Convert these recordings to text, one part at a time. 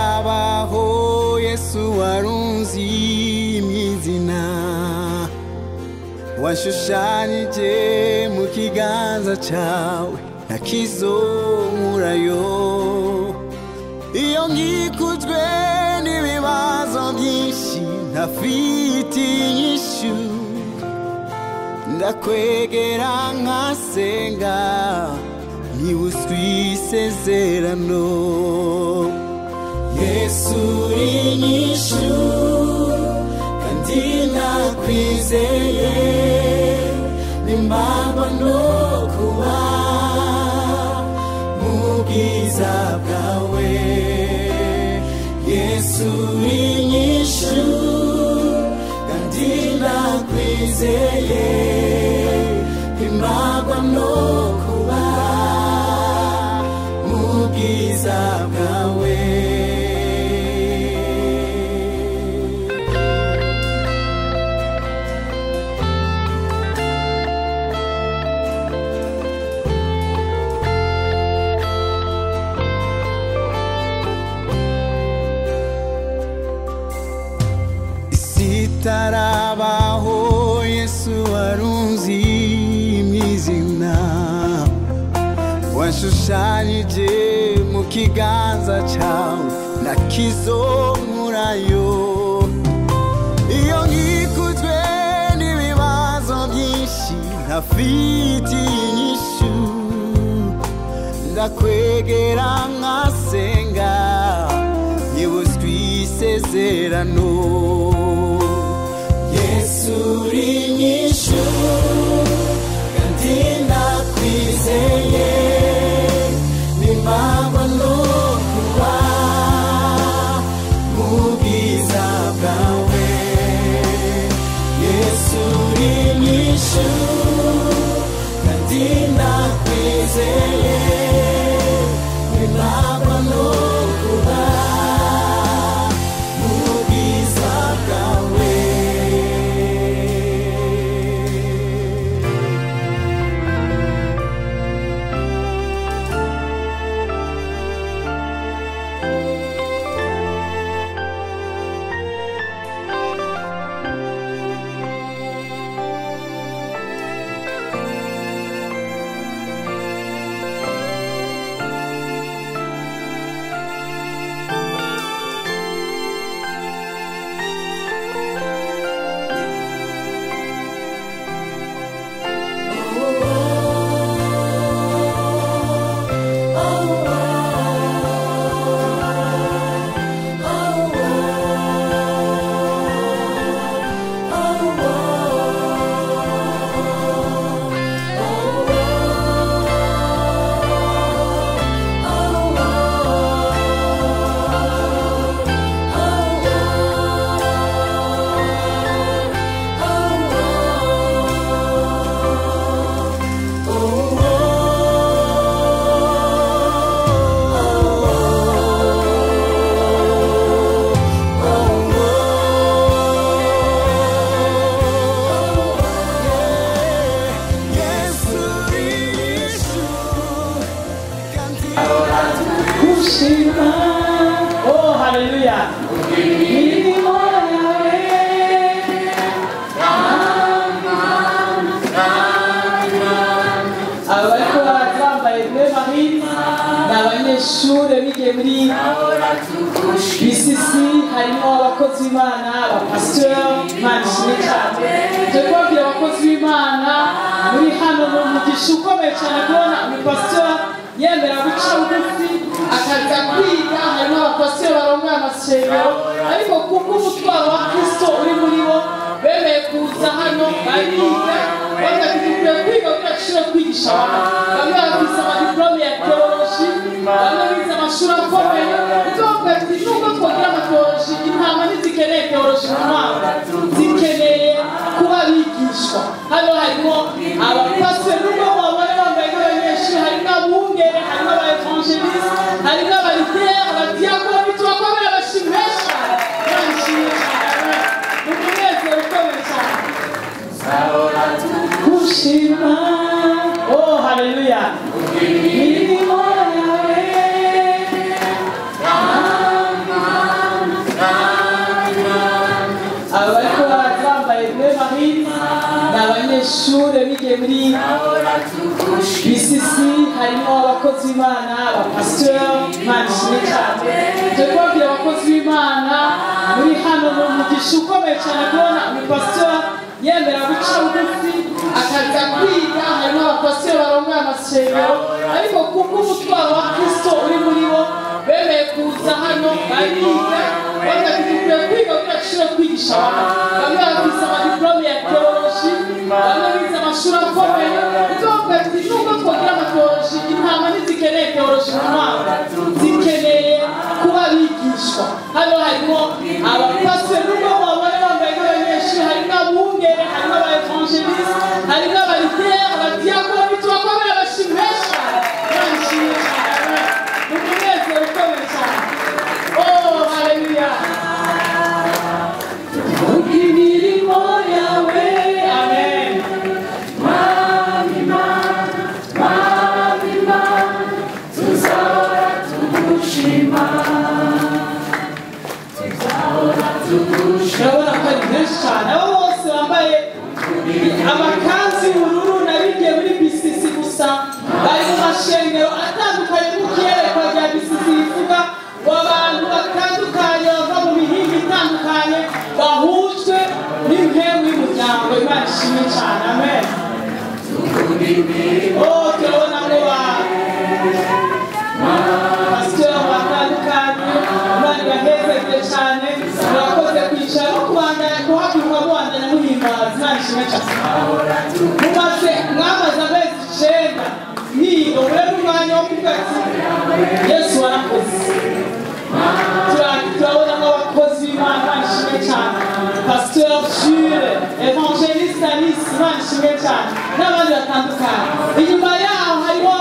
Isitarabaho Yesu warunzi mwizina washushanyije mu kiganza cyawe ntakizonkurayo. Iyo nkikujwe n'ibibazo byinshi ntafite inyishu, ndakwegera nkasenga nibuswe isezerano. Yesu uri inyishu kandi nakwizeye, nimbagwa no kuba mu bwiza bwawe. Yesu uri inyishu kandi nakwizeye, nimbagwa no kuba mu bwiza bwawe. Isitarabaho Yesu warunzi mwizina washushanyije mu kiganza cyawe ntakizonkurayo. Iyo nkikujwe n'ibibazo byinshi ntafite inyishu, ndakwegera nkasenga nibuswe isezerano. Yesu uri inyishu kandi ndakwizeye, nimbagwa no kuba mu bwiza bwawe. Yesu uri inyishu kandi ndakwizeye, nimbagwa no kuba mu bwiza bwawe. Oh, hallelujah. Abariko bambaye bleu marine ni abanyeshure bigiye muri BCC, harimo abakozi b'Imana, abapasiteri. Imana ishimwe cyane. Turi kubabwira abakozi b'Imana muri hano ni umugisha ukomeye cyane kubona umupasiteri yemera guca bugufi akaza kwiga. Harimo abapasiteri barongoye amasengero, ariko kubwo umutwaro wa Kristo uri muri bo bemeye kuza hano bariga, bavuga ati dukwiye kwiga kugira dushobore kwigisha abantu. Bamwe bafise amadiplome ya teoloji, bamwe bize amashuri akomeye. Tukavuga ati nubwo twogira amateoloji, intama ntizikeneye teoloji mu mwaka, zikeneye kuba bigishwa. Hano harimo abapasiteri, nubwo babona bambaye nk'abanyeshuri, harimo abungere, harimo aba evangeliste, harimo abalideri, abadiakoni. Tubakomere amashyi menshi cyane. Imana ishimwe cyane. Ni umunezero ukomeye cyane. Gushima, oh haleluya, imirimo yawe. Abanyeshuri bigiye muri BCC, harimo abakozi b'Imana, abapasiteri, Imana ishimwe cyane. Turi kubabwira abakozi b'Imana muri hano, ni umugisha ukomeye cyane kubona umupasiteri yemera guca bugufi akaza kwiga. Harimo abapasiteri barongoye amasengero, ariko kubwo umutwaro wa Kristo uri muri bo, bemeye kuza hano bariga, bavuga ati dukwiye kwiga kugira dushobore kwigisha abantu. Bamwe bafise amadiplome ya théologie, bamwe bize amashuri akomeye. Tubavuga ati nubwo twagira amathéologie, intama ntizikeneye théologie mu mwaka, zikeneye kuba bigishwa. Hano harimo abapasiteri, nubwo mubabona bambaye nk'abanyeshuri, harimo abungere, harimo aba évangéliste, harimo abalideri, abadiyakoni. Tubakomere amashyi menshi cyane. Imana ishimwe cyane. Ni umunezero ukomeye cyane. Oh, haleluya! Vuga imirimo yawe. Amen. Mwami Mana, Mwami Mana, tuzahora tugushima, tuzahora tugushima. Urabona ko ari benshi cyane. Abo bose bambaye amakanzu y'ubururu nabigiye muri BCC gusa, bari mu mashengero atandukanye, nk'uko iyerekwa rya BCC rivuga ngo abantu batandukanye bava mu mihinga itandukanye bahujwe n'impemu y'umuryango. Imana ishimwe cyane. Amen. Oh, turabona ngo ba pasiteri batandukanye, Imana ibahezegere cyane. Murakoze kwicara no kubandanya kuhaguruka, mubandanya muhimbaza. Imana ishimwe cyane. Mumaze, mwamaze amezi 9 mwiga, murebe umwanya wo kuvuga ati Yesu warakoze. Turabona nk'abakozi b'Imana. Imana ishimwe cyane. Pasteur Jules, évangéliste Alice, Imana ishimwe cyane, n'abandi batandukanye. Inyuma yaho hariho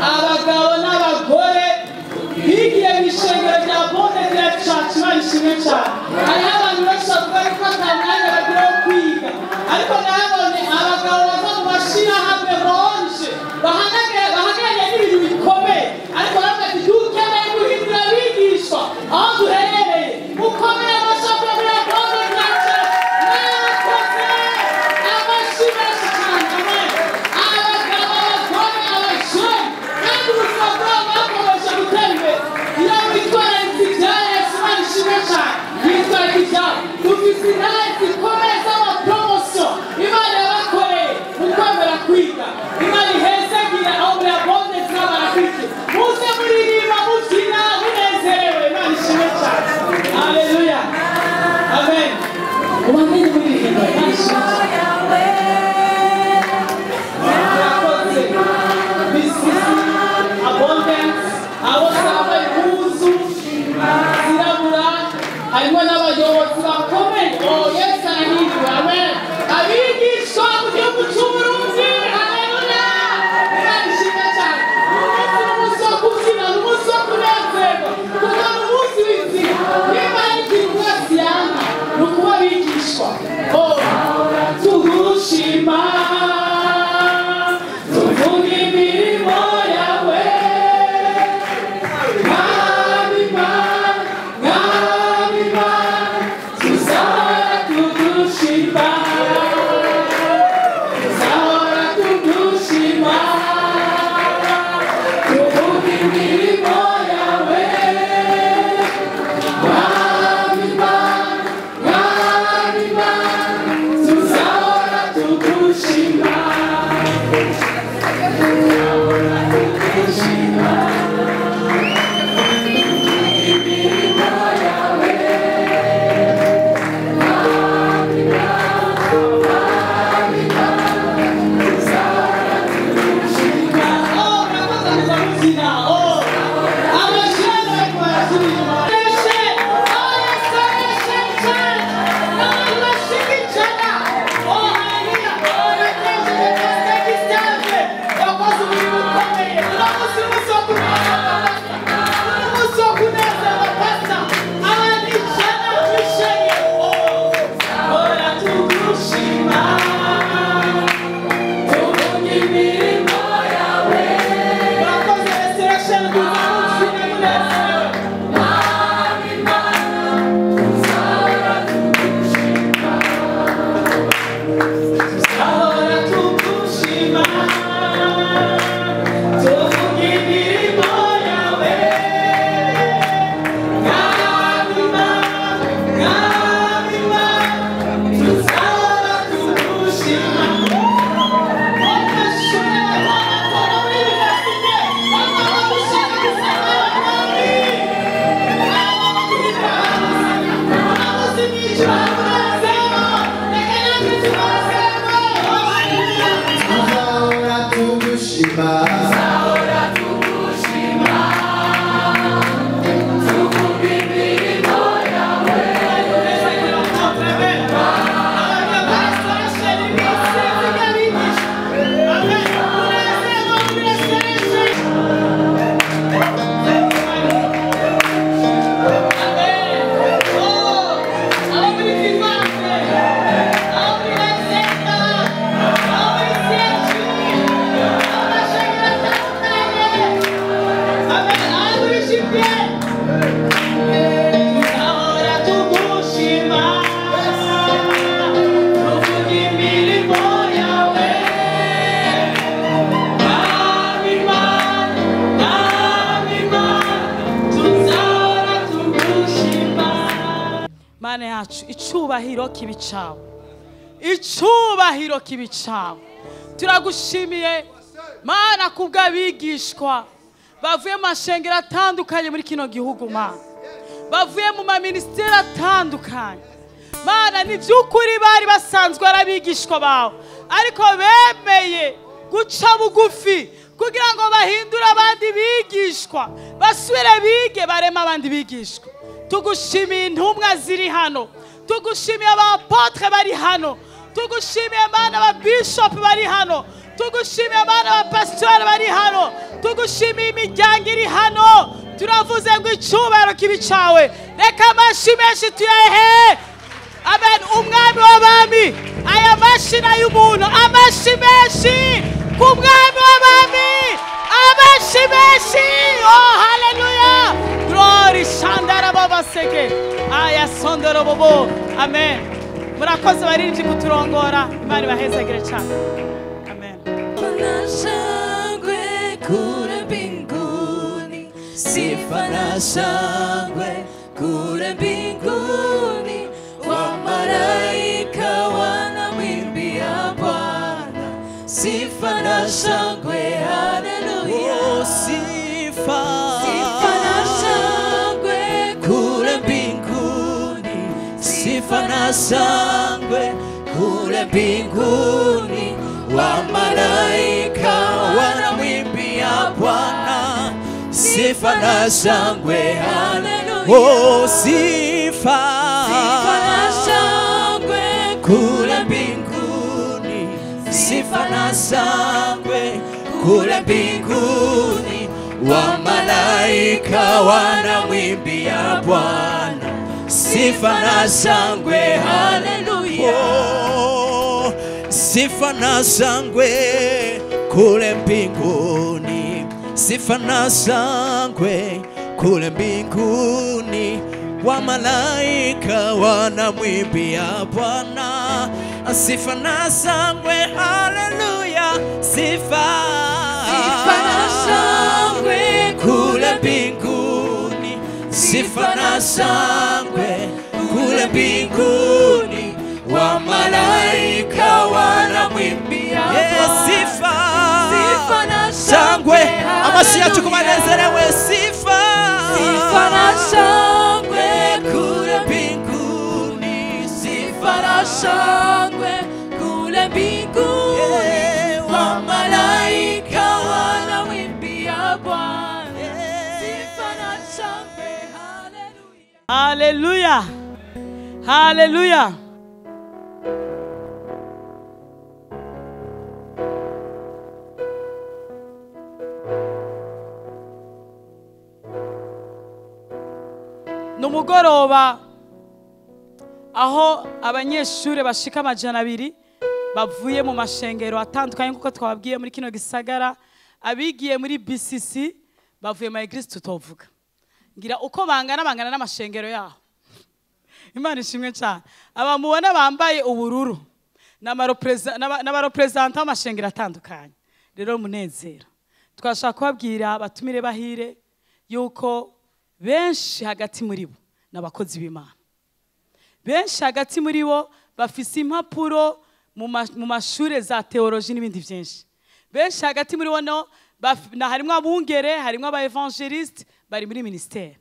abagabo n'abagore bigiye mu ishengero rya Bonde de Church. Imana ishimwe cyane. Hariho abantu benshi bavuga yuko ata mwanya bagira wo kwiga, ariko nabonye abagabo bava mu mashyirahamwe bonje bahagarariye n'ibintu bikomeye, ariko baravuga ati dukeneye guhindura abigishwa aho duherereye. Mukomere amashyi muri Bonde de Church. Mwakoze, amashyi menshi cyane. Amen. Abagabo, abagore, abajene, kandi ubuzima bwabo bakomeje gutera imbere iyo witwararitse ibya Yesu. Imana ishimwe cyane. Witwararika ibyabo. Dufise intare zikomeye z'amapromotion Imana yabakoreye mu kwemera kwiga. Imana ihezagira aho muri abonde z'abarakurikiye. Muze muririmba, mubyina, munezerewe. Imana ishimwe cyane. Haleluya, amen. Ubamenye muririmba. Imana ishimwe cyane. Murakoze BCC Abundance. Abo bambaye impuzu zirabura, harimo n'abayobozi bakomeye. Oh, Yesu arahirwa. Amen. Abigishwa mu gihugu cy'Uburundi, haleluya! Imana ishimwe cyane. Umunsi ni umunsi wo kubyina, ni umunsi wo kunezerwa, kuko ni umunsi w'inzira. Niba hari ikintu wese yanga, ni ukuba abigishwa. Oh, tugushima, tuvuga imirimo yawe. Mwami Mana, Mwami Mana, tuzahora Mana yacu, icubahiro kibi cawe, icubahiro kibi cawe. Turagushimiye Mana kubw'abigishwa bavuye mu mashengero atandukanye muri kino gihugu, Mana bavuye mu maminisiteri atandukanye. Mana, ni by'ukuri bari basanzwe ari abigishwa bawe, ariko bemeye guca bugufi kugira ngo bahindure abandi bigishwa, basubire bige bareme abandi bigishwa. Tugushimiye intumwa ziri hano, tugushimiye abapotre bari hano, tugushimiye Mana ababishop bari hano, tugushimiye Mana abapasitori bari hano, tugushimiye imiryango iri hano. Turavuze ngo icubahiro kibi cawe. Reka amashi menshi tuyahe. Amen. Umwami w'abami, aya mashi ni ay'umuntu. Amashi menshi ku mwami w'abami, amashi menshi. Oh, haleluya, glory. Shandara baba seke aya sondoro bobo. Amen. Murakoze baririmbyi kuturongora. Imana ibahezagire cyane. Amen. Na shangwe kule mbinguni, sifa na shangwe kule mbinguni, wamalaika wanamwimbia Bwana, sifa na shangwe, haleluya. Oh, sifa, sifa na shangwe kule mbinguni, sifa na shangwe kule mbinguni, wamalaika wanamwimbia Bwana, sifa na shangwe, haleluya. Oh, sifa, sifa na shangwe kule mbinguni, sifa na shangwe kule mbinguni, wamalaika wanamwimbia Bwana, sifa na shangwe, haleluya. Oh, sifa na shangwe kule mbinguni, sifa na shangwe kule mbinguni, wamalaika wanamwimbia Bwana, sifa na shangwe, haleluya. Sifa, sifa na shangwe kule mbinguni, sifa na shangwe kule mbinguni, wamalaika wanamwimbia Bwana, sifa, sifa na shangwe. Amashi yacu haleluya. kubanezerewe. Sifa, Sifa na shangwe kule mbinguni, sifa na shangwe kule mbinguni, wamalaika wanamwimbia Bwana, sifa na shangwe, haleluya. Haleluya, haleluya. Ni umugoroba aho abanyeshuri bashika 200 bavuye mu mashengero atandukanye nkuko twababwiye muri kino gisagara, abigiye muri BCC bavuye mu Eglise tutovuga ngira uko bangana bangana n'amashengero yaho. Imana ishimwe cyane. Aba mubona bambaye ubururu n'abarepresenta amashengero atandukanye. Rero munezero, twashaka kubabwira abatumire bahire yuko benshi hagati muri bo n'abakozi b'Imana, benshi hagati muri bo bafise impapuro mu mashure za theology n'ibindi byinshi. Benshi hagati muri bo no harimo abungere, harimo aba evangeliste bari muri ministere.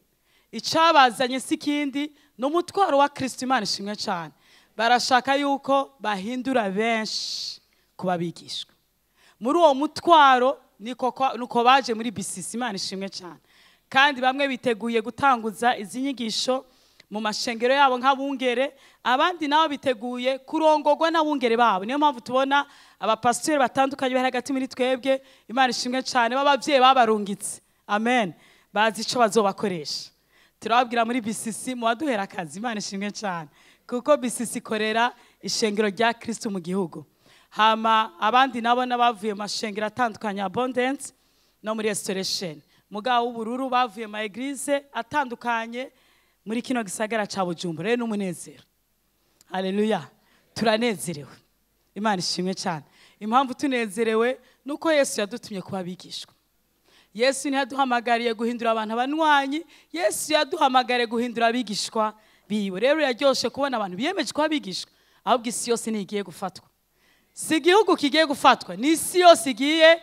Icabazanye si kindi no mutwaro wa Kristo. Imana ishimwe cyane. Barashaka yuko bahindura benshi kubabigishwa. Muri uwo mutwaro niko baje muri BCC. Imana ishimwe cyane. Kandi bamwe biteguye gutanguza izi nyigisho mu mashengero yabo nk'abungere, abandi nabo biteguye kurongorwa n'abungere babo. Niyo mpamvu tubona abapasiteri batandukanye bari hagati muri twebwe. Imana ishimwe cyane, b'abavyeyi babarungitse. Amen. Bazi ico bazobakoresha. Turababwira muri BCC mubaduhera akazi. Imana ishimwe cyane, kuko BCC ikorera ishengero rya Kristo mu gihugu. Hama abandi nabo n'abavuye mu mashengero atandukanye Abundance no muri Restoration, mugabo w'ubururu bavuye mu eglise atandukanye muri kino gisagara ca Bujumbura. Rero n'umunezero, haleluya, turanezerewe. Imana ishimwe cyane. Impamvu tunezerewe nuko Yesu yadutumye kuba abigishwa. Yesu ntiyaduhamagariye guhindura abantu abanywanyi, Yesu yaduhamagariye guhindura abigishwa. biwe. Rero yaryoshe kubona abantu biyemeje kuba abigishwa, ahubwo isi yose ntigiye gufatwa. Si igihugu kigiye gufatwa, ni isi yose igiye.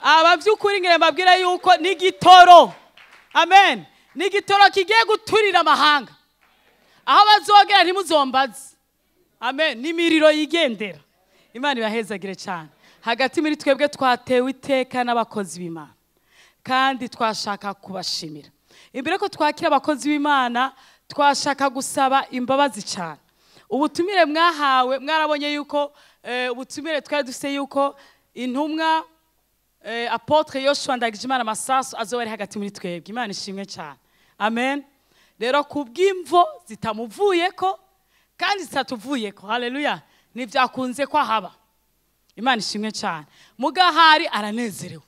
Aba by'ukuri ngira mbabwira yuko n'igitoro, amen, n'igitoro kigiye guturira amahanga. Aho bazogera ntimuzombaze, amen, n'imiriro yigendera. Imana ibahezagire cyane. Hagati muri twebwe twatewe iteka n'abakozi b'Imana, kandi twashaka kubashimira. Imbere ko twakira abakozi b'Imana, twashaka gusaba imbabazi cyane. Ubutumire mwahawe, mwarabonye yuko ubutumire twari dufite yuko intumwa Apotre Yoshua Ndagijimana Masasu azoba ari hagati muri twebwe. Imana ishimwe cyane, amen. Rero kubw'imvo zitamuvuyeko kandi zitatuvuyeko, haleluya, ntibyakunze ko ahaba. Imana ishimwe cyane. Mugahari aranezerewe,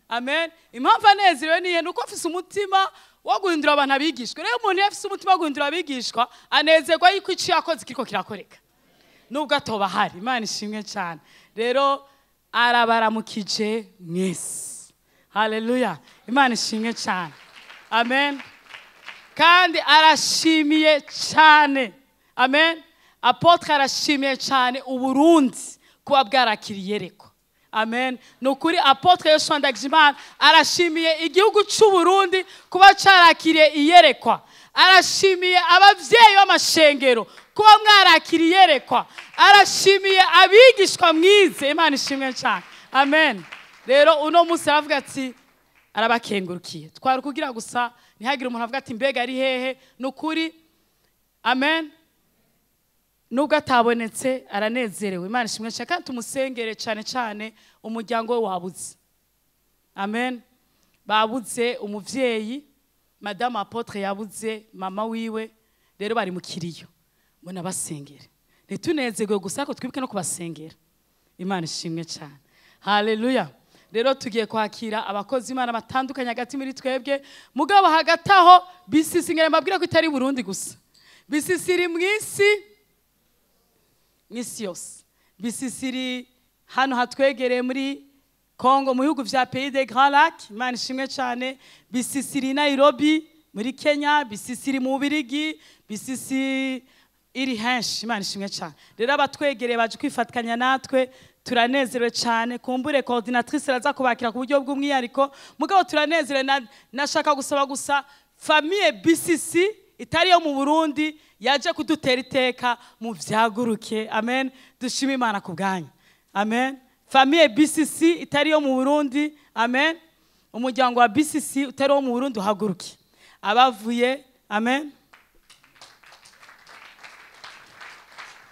amen. Impamvu anezerewe niye nuko afise umutima wo guhindura abantu abigishwa. Rero umuntu iyo afise umutima wo guhindura abigishwa anezerwa yuko icyo yakoze kiriko kirakoreka nubwo atoba ahari. Imana ishimwe cyane. Rero arabaramukije mwese, haleluya. Imana ishimwe cyane, amen. Kandi arashimiye cyane, amen. Apotre arashimiye cyane Uburundi kuba bwarakiriye reko, amen. Ni ukuri Apotre Yoshua Ndagijimana arashimiye igihugu cy'u Burundi kuba cyarakiriye iyerekwa. Arashimiye abavyeyi b'amashengero kuba mwarakiriye iyerekwa. Arashimiye abigishwa mwize. Imana ishimwe cyane, amen. Rero uno munsi aravuga ati arabakengurukiye. Twari kugira gusa ntihagire umuntu avuga ati mbega ari hehe. Ni ukuri, amen. Nubwo atabonetse aranezerewe. Imana ishimwe cyane. Kandi tumusengere cyane cyane umuryango we wabuze, amen. Babuze umuvyeyi, Madame Apotre yabuze mama wiwe, rero bari mu kiriyo. Mbona basengere, ntitunezerwe gusa ko twibuke no kubasengera. Imana ishimwe cyane, haleluya. Rero tugiye kwakira abakozi Imana batandukanye hagati muri twebwe. Mugabo hagati aho BCC ngira mbabwira ko itari Burundi gusa, BCC iri mw'isi, mw'isi yose. BCC iri hano hatwegereye muri Congo, mu bihugu vya Pays des Grands Lacs. Imana ishimwe cyane. BCC iri Nairobi muri Kenya, BCC iri mu Bubirigi, BCC iri henshi. Imana ishimwe cyane. Rero abatwegereye baje kwifatikanya natwe, turanezerewe cyane. Kumbure coordinatrice araza kubakira ku buryo bw'umwihariko. Mugabo turanezerewe. Nashaka gusaba gusa famille BCC itari yo mu Burundi yaje kudutera iteka, mu vyaguruke, amen. Dushime Imana ku bwanyu, amen. Famille BCC itari yo mu Burundi, amen. Umuryango wa BCC utari wo mu Burundi uhaguruke, abavuye, amen.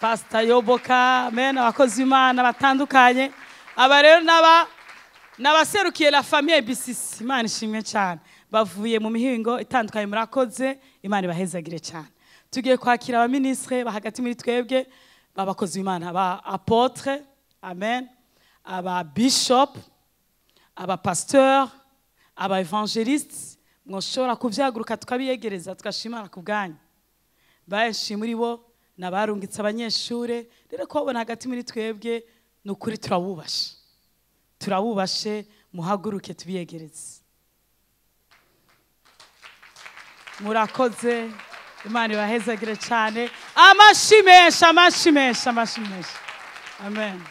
Pastor Yoboka, amen. Abakozi b'Imana batandukanye. Aba rero n'abaserukiye la famille BCC. Imana ishimwe cyane. Bavuye mu mihingo itandukanye, murakoze. Imana ibahezagire cyane. Tugiye kwakira abaministre bahagati muri twebwe, babakozi b'Imana, aba apotre, amen, aba bishop, aba pasteur, aba evangeliste. Mwoshobora kuvyaguruka tukabiyegereza tugashimana ku bwanyu. Benshi muri bo nabarungitse abanyeshure. Rero kubabona hagati muri twebwe ni ukuri turabubashe, turabubashe. Muhaguruke tubiyegereze. Murakoze. Imana ibahezagire cyane. Amashi menshi, amashi menshi, amashi menshi, amen.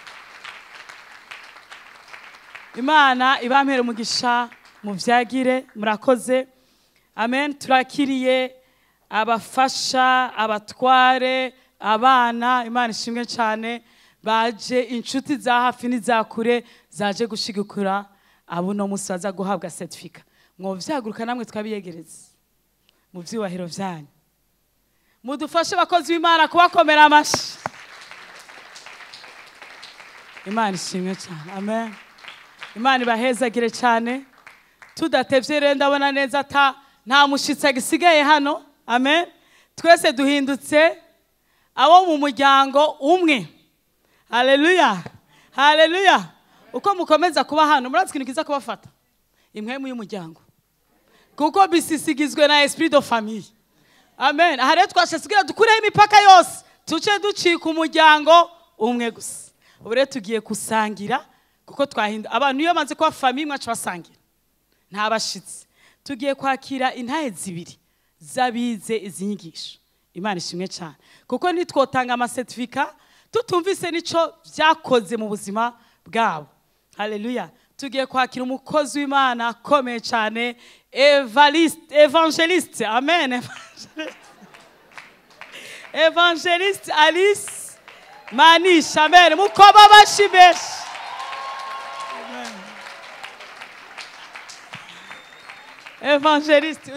Imana ibampere umugisha, muvyagire. Murakoze, amen. Turakiriye abafasha, abatware, abana. Imana ishimwe cyane. Baje inshuti za hafi n'iza kure zaje gushigikura abo no munsi baza guhabwa certificat. Mwovyaguruka namwe twabiyegereza mu vyubahiro vyanyu. Mudufashe abakozi b'Imana kubakomera amashi. Imana ishimwe cyane, amen. Imana ibahezagire cyane. Tudatevye rero ndabona neza ata nta mushitsi agisigaye hano, amen. Twese duhindutse abo mu muryango umwe, haleluya, haleluya. Uko mukomeza kuba hano murazi ikintu kiza kubafata, impwemu y'umuryango, kuko BCC igizwe na esprit de famille, amen. Aha rero twashatse kugira dukureho imipaka yose, tuce ducika umuryango umwe gusa. Ubu rero tugiye gusangira kuko twahinda abantu iyo bamaze kuba famille mwacu basangira nta bashitsi. Tugiye kwakira intahe zibiri z'abize izi nyigisho. Imana ishimwe cyane, kuko nitwotanga amasertifika tutumvise nico byakoze mu buzima bwabo. Haleluya. Tugiye kwakira umukozi w'Imana akomeye cyane, evangeliste, amen, evangeliste Alice Manisha, amen. Mukoma amashyi menshi. Evangeliste,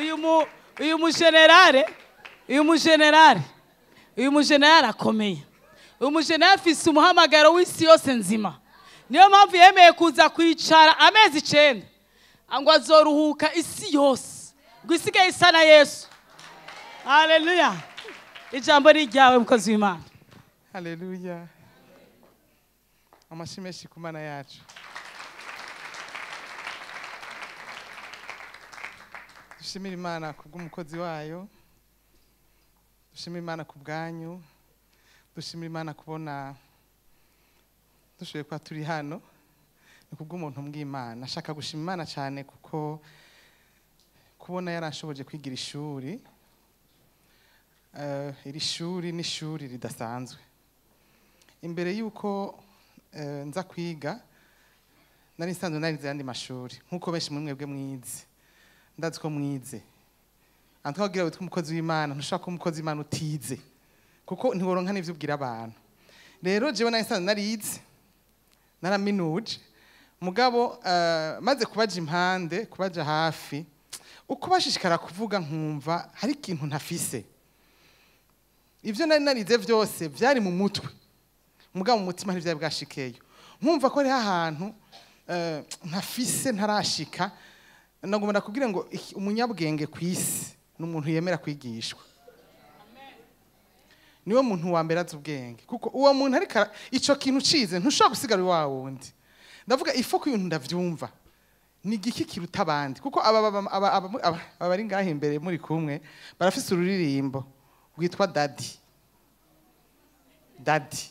uyu mugenerale akomeye, uyu mugenerale afise umuhamagaro w'isi yose nzima. Niyo mpamvu yemeye kuza kwicara amezi 9 ngo azoruhuka isi yose, ngo isigaye isa na Yesu. Haleluya. Ijambo ni ryawe mukozi w'Imana. Haleluya. Amashyi menshi ku Mana yacu. Dushimire Imana kubw'umukozi wayo, dushimire Imana ku bwanyu, dushimire Imana kubona dushoboye kuba turi hano, ni kubw'umuntu bw'Imana. Nashaka gushima Imana cyane kuko kubona yarashoboje kwigira ishuri. Iri shuri ni ishuri ridasanzwe. Imbere yuko nza kwiga nari nsanzwe narize andi mashuri nkuko benshi muri mwebwe mwize. Ndazi ko mwize. Antwagira witwa umukozi w'Imana, ntushaka ko umukozi w'Imana utize, kuko ntiworonka n'ivyo ubwira abantu. Rero jewe nari nsanzwe narize, naraminuje, mugabo maze kubaja impande, kubaja hafi, uko bashishikara kuvuga nkumva hari ikintu ntafise. Ivyo nari narize vyose vyari mu mutwe, mugabo mu mutima ntivyari bwashikeyo. Nkumva ko ari ahantu ntafise, ntarashika. Nagomba nakubwira ngo umunyabwenge kwisi n'umuntu yemera kwigishwa. Niwe muntu wa mbere azi ubwenge, kuko uwo muntu ariko ico kintu cize ntushobora gusigara wa wundi. Ndavuga ifo ko ibintu ndavyumva ni igiki kiruta abandi, kuko aba bari ngahe imbere muri kumwe barafise ururirimbo rwitwa Daddy Daddy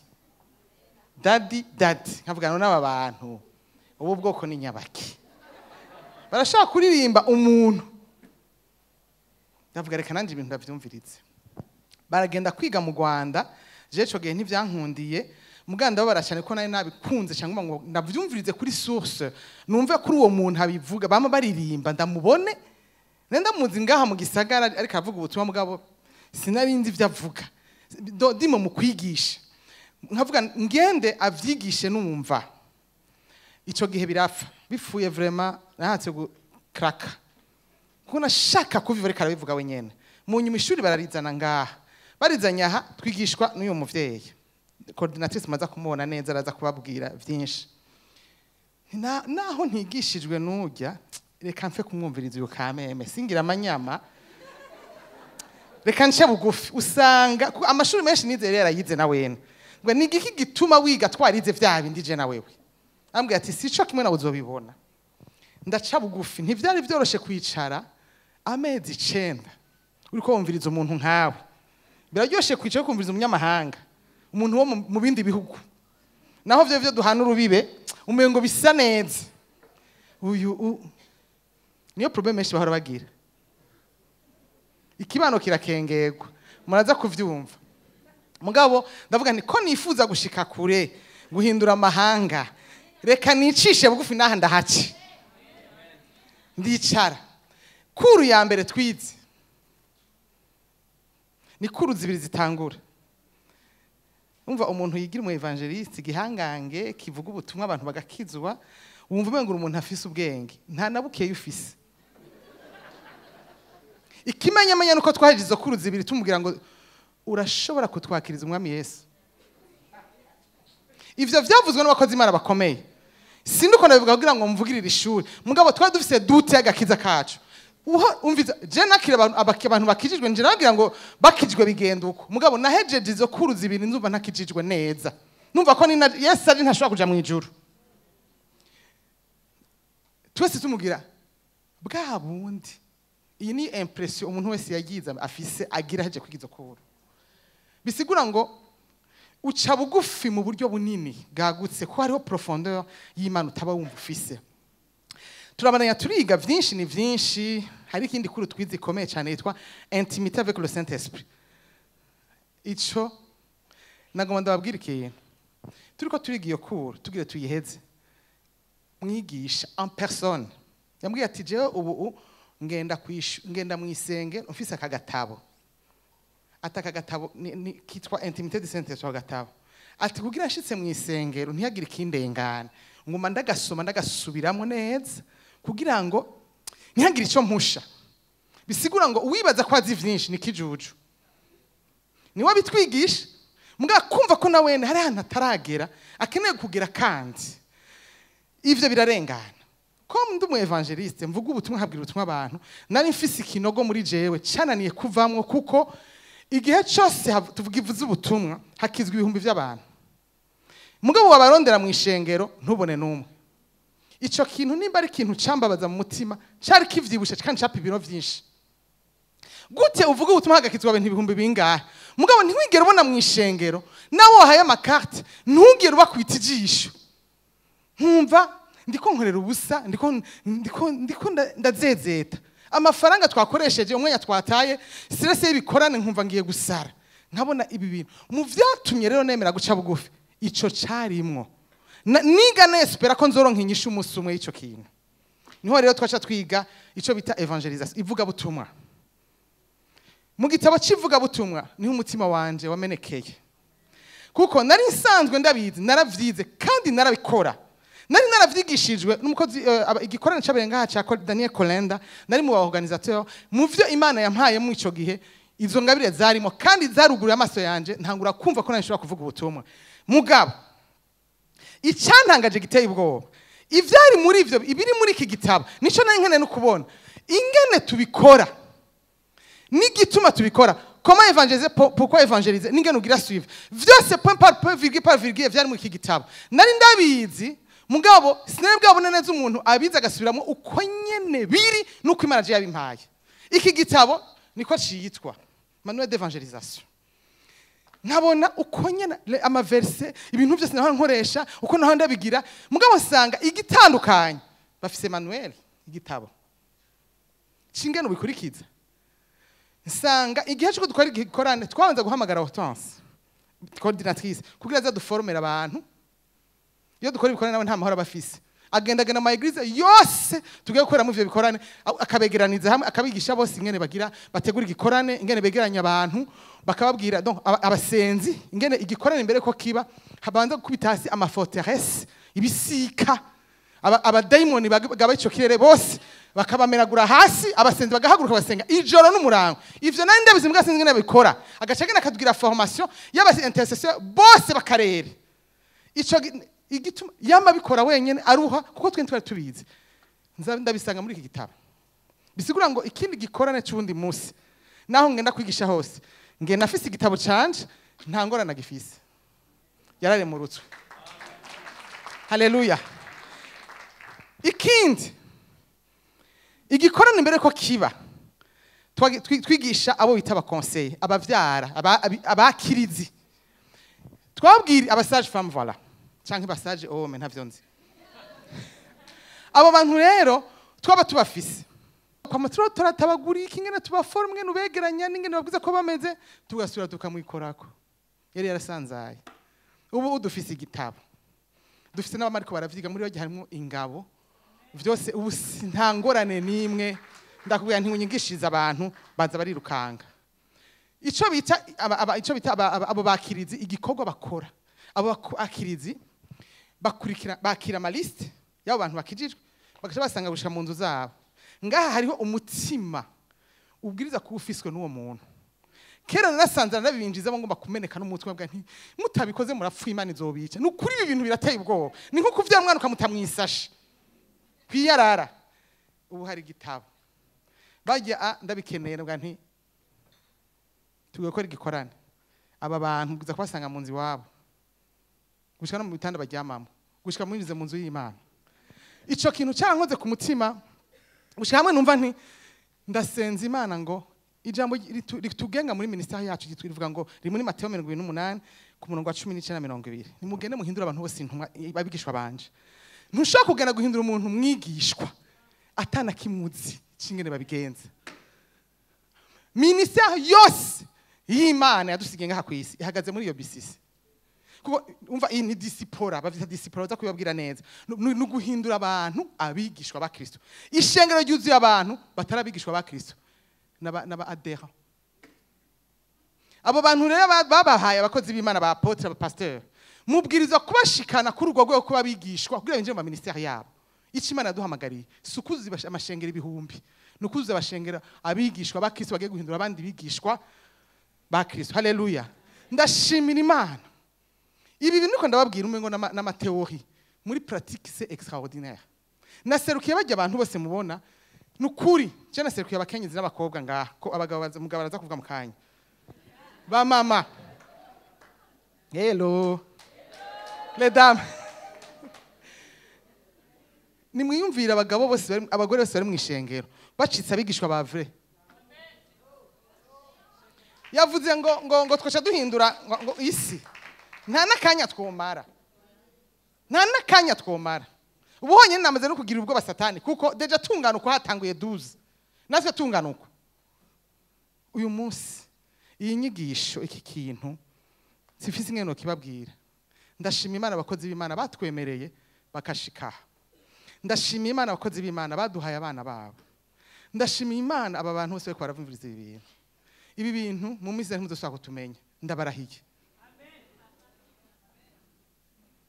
Daddy Daddy. Nkavuga none aba bantu ubu bwoko ni nyabaki, barashaka kuririmba umuntu. Ndavuga reka nanje ibintu ndavyumviritse. Baragenda kwiga mu Rwanda, je ico gihe ntivyankundiye, muganda barashane ko nari nabikunze cyangwa ngo ndavyumvirize kuri source, numve kuri uwo muntu abivuga bama baririmba ndamubone. Nenda muzi ngaha mu gisagara ariko avuga ubutumwa, mugabo sinari nzi ivyo avuga. Ndimo mu kwigisha, nkavuga ngende avyigishe numva. Ico gihe birapfa bifuye vraiment, nahatse gukraka kuko nashaka kubiva ariko arabivuga wenyene. Mu nyuma ishuri bararizana ngaha, barizanye aha twigishwa n'uyu muvyeyi coordinatrice, maza kumubona neza araza kubabwira vyinshi. Naho ntigishijwe n'urya, reka mfe kumwumviriza uyu kameme singira amanyama, reka nce bugufi. Usanga amashuri menshi nize rero yarayize na wene, ngo ni igiki gituma wiga twarize vya bindi je na wewe? Ambwira ati sico kimwe nawe uzobibona. Ndaca bugufi, ntivyari vyoroshe kwicara amezi 9 uriko wumviriza umuntu nkawe. Biraryoshe kwicara kumviriza umunyamahanga, umuntu wo mu bindi bihugu, naho vyo vyo duhana urubibe umengo bisa neza. Uyu niyo problème benshi bahora bagira, ikibano kirakengerwa, muraza kuvyumva. Mugabo ndavuga nti ko nifuza gushika kure, guhindura amahanga, reka nicishe bugufi naha ndahace. Ndicara. Kuru ya mbere twize ni kuru zibiri zitangura. Umva umuntu yigira umu evangeliste gihangange kivuga ubutumwa abantu bagakizwa, wumva umengo umuntu afise ubwenge, nta nabukeye ufise. Ikimenyamenya nuko twahejeje izo kuru zibiri tumubwira ngo urashobora kutwakiriza umwami Yesu. Ivyo vyavuzwe n'abakozi Imana bakomeye. Sinduko nabivuga kugira ngo mvugirire ishuri, mugabo twari dufise dute y'agakiza kacu. Umviza je nakira abantu bakijijwe, nje nababwira ngo bakijwe bigenda uko, mugabo nahejeje izo kuru zibiri nzumva ntakijijwe neza, numva ko ni Yesu ari ntashobora kuja mu ijuru. Twese tumubwira bwa bundi. Iyi ni impression umuntu wese yagize afise agira heje kwiga izo kuru. Bisigura ngo uca bugufi mu buryo bunini bwagutse, ko hariho profondeur y'Imana utaba wumva ufise. Turabandanya turiga vyinshi ni vyinshi. Hari ikindi kuru twize ikomeye cyane yitwa intimité avec le Saint-Esprit. Ico nagomba ndababwira ikintu. Turiko turiga iyo cours, tugire tuyiheze, mwigisha en personne yambwiye ati: "Jewe ubu ngenda mu isenge mfise aka gatabo." Ati aka gatabo kitwa Intimité du Saint-Esprit. Gatabo, ati kugira nshitse mu isengero ntihagire ikindengana, nguma ndagasoma, ndagasubiramo neza kugira ngo ntihagire icyo mpusha. Bisigura ngo uwibaza ko azi vyinshi ni kijuju. Niwe abitwigisha, mbwa kumva ko na wene hari ahantu ataragera, akeneye kugera. Kandi ivyo birarengana. Ko ndi umu évangéliste, mvuga ubutumwa, nkabwira ubutumwa abantu, nari mfise ikinogo muri jewe cananiye kuvamwo, kuko igihe cyose tuvuga ivuze ubutumwa hakizwa ibihumbi by'abantu, mugabo wabarondera mu ishengero ntubone n'umwe. Ico kintu nimba ari ikintu cambabaza mu mutima, cari kivyibushe kandi capa ibiro vyinshi. Gute uvuga ubutumwa hagakizwa abantu ibihumbi bingahe, mugabo ntiwigere ubona mu ishengero, nawe wahaye ama cartes ntugere ubakwita ijisho? Nkumva ndiko nkorera ubusa, ndiko ndazezeta amafaranga twakoresheje, umwanya twataye, stress y'ibikorane, nkumva ngiye gusara nkabona ibi bintu. Mu vyatumye rero nemera guca bugufi, ico carimwo. Niga nespera ko nzoronka inyishu umunsi umwe y'ico kintu. Niho rero twaca twiga ico bita évangélisation, ivugabutumwa. Mu gitabo c'ivugabutumwa niho umutima wanje wamenekeye, kuko nari nsanzwe ndabizi, naravyize kandi narabikora, nari naravyigishijwe n'umukozi igikorane c'abaye ngaha ca Daniel Kolenda. Nari mu ba organisateur. Mu vyo Imana yampaye mu ico gihe, izo ngabire zarimo kandi zaruguruye amaso yanje, ntangura kumva ko nashobora kuvuga ubutumwa. Mugabo icyantangaje giteye ubwoba, ivyari muri ivyo, ibiri muri iki gitabo, nico nari nkeneye no kubona ingene tubikora n'igituma tubikora, comment évangéliser, pourquoi évangéliser, n'ingene ugira suivre vyose, point par point, virgule par virgule, vyari muri iki gitabo. Nari ndabizi, mugabo sinari bwabone neza umuntu abizi agasubiramo uko nyene biri nuko Imana je yabimpaye. Iki gitabo niko ciyitwa Manuel d'évangélisation. Nkabona uko nyene ama versets, ibintu byose naho nkoresha, uko naho ndabigira, mugabo nsanga igitandukanye bafise manuel, igitabo cingene ubikurikiza. Nsanga igihe cyo dukora igikorane, twabanza guhamagara Hortense, coordinatrice, kugira aza duformera abantu. Iyo dukora ibikorane nawe nta mahoro aba afise, agendagenda mu église yose tugiye gukoreramo ivyo bikorane, akabegeraniza hamwe, akabigisha bose ingene bagira bategura igikorane, ingene begeranya abantu, bakababwira donc abasenzi ingene igikorane imbere ko kiba habanza gukubita hasi ama forteresse, ibisika, abadayimoni bagaba ico kirere bose bakabamenagura hasi, abasenzi bagahaguruka basenga ijoro n'umurango. Ivyo nari ndabizi, mbwa sinzi ingene babikora. Agaca agenda akatubwira formation y'aba intercesseur bose bakarere. Ico igituma yama bikora wenyene aruha, kuko twe ntitwari tubizi. Nza ndabisanga muri iki gitabo. Bisigura ngo ikindi gikorane c'uwundi munsi, naho ngenda kwigisha hose, ngenda afise igitabo canje, nta ngorane agifise, yararemurutswe. Haleluya! Ikindi, igikorane mbere ko kiba, twigisha abo bita aba conseillers, abavyara, abakirizi, twabwira aba sage femme, voilà, canke ba sage homme, ntavyo nzi. Abo bantu rero twaba tubafise kwama turatabagura iki, ingene tubaforme, ingene ubegeranya n'ingene babwiza ko bameze, tugasubira tukamwikorako. Yari yarasanzaye. Ubu dufise igitabo, dufise n'abamariko baravyiga, muri bo harimo ingabo vyose. Ubu nta ngorane n'imwe. Ndakubwira nti unyigishirize abantu baza barirukanga. Ico bita ico bita abo bakirizi, igikorwa bakora abo bakirizi, bakurikira, bakira ama listes y'abo bantu bakijijwe, bagaca basanga gushika mu nzu zabo. Ngaha hariho umutima ubwiriza kuba ufiswe n'uwo muntu. Kera narasanze narabinjizamo, ngomba kumeneka n'umutwe bwa nti mutabikoze murapfa, Imana izobica. Ni ukuri, ibi bintu birateye ubwoba, ni nko kuvyara umwana ukamuta mw'isashe kwiyarara. Ubu hari igitabo bajya a ndabikeneye, ndavuga nti tugiye gukora igikorane, aba bantu bwiza kubasanga mu nzu iwabo, gushika no mu bitanda baryamamo, gushika mwinjize mu nzu y'Imana. Ico kintu cyarankoze ku mutima, gushika hamwe numva nti ndasenza Imana ngo ijambo ritugenga muri ministère yacu rivuga ngo riri muri Mateo 28 ku murongo wa 19 20: "Nimugende muhindure abantu bose intumwa, abigishwa banje." Ntushobora kugenda guhindura umuntu mwigishwa atana kimuzi cingene babigenza. Ministère yose y'Imana yadusigiye ngaha ku isi ihagaze muri iyo BCC. Kuko umva iyi ni disipora, bavyita disipora, baza kubibabwira neza. No guhindura abantu abigishwa ba Kristo. Ishengero ryuzuye abantu batarabigishwa ba Kristo n'aba adhérents. Abo bantu rero babahaye abakozi b'Imana, ba apôtre, aba pasteur, mubwirizwa kubashikana kuri urwo rwego kuba bigishwa kugira binjire mu ministère yabo. Ico Imana yaduhamagariye si ukuzuza amashengero ibihumbi, ni ukuzuza abashengero abigishwa ba Kristo bagiye guhindura abandi bigishwa ba Kristo. Haleluya! Ndashimira Imana. Ibi bintu niko ndababwira umengo n'amateori, muri pratique c'est extraordinaire. Naserukiye bajya abantu bose mubona, nukuri je naserukiye abakenyezi n'abakobwa ngaha, ko abagabo baza, mugabo baraza kuvuga mu kanya. Ba mama, hello les dames, nimwiyumvira abagabo bose bari, abagore bose bari mu ishengero bacitse abigishwa ba vrai. Yavuze ngo twaca duhindura ngo isi, nta n'akanya twomara, nta n'akanya twomara. Ubu honyine namaze no kugira ubwoba Satani, kuko déjà tungana uko hatanguye 12, natwe tungana uko. Uyu munsi iyi nyigisho, iki kintu sifise ingene kibabwira. Ndashima Imana abakozi b'Imana batwemereye bakashika. Ndashima Imana abakozi b'Imana baduhaye abana babo. Ndashima Imana aba bantu bose bariko baravumviriza ibi bintu. Ibi bintu mu minsi ntimuzosubira kutumenya, ndabarahiye.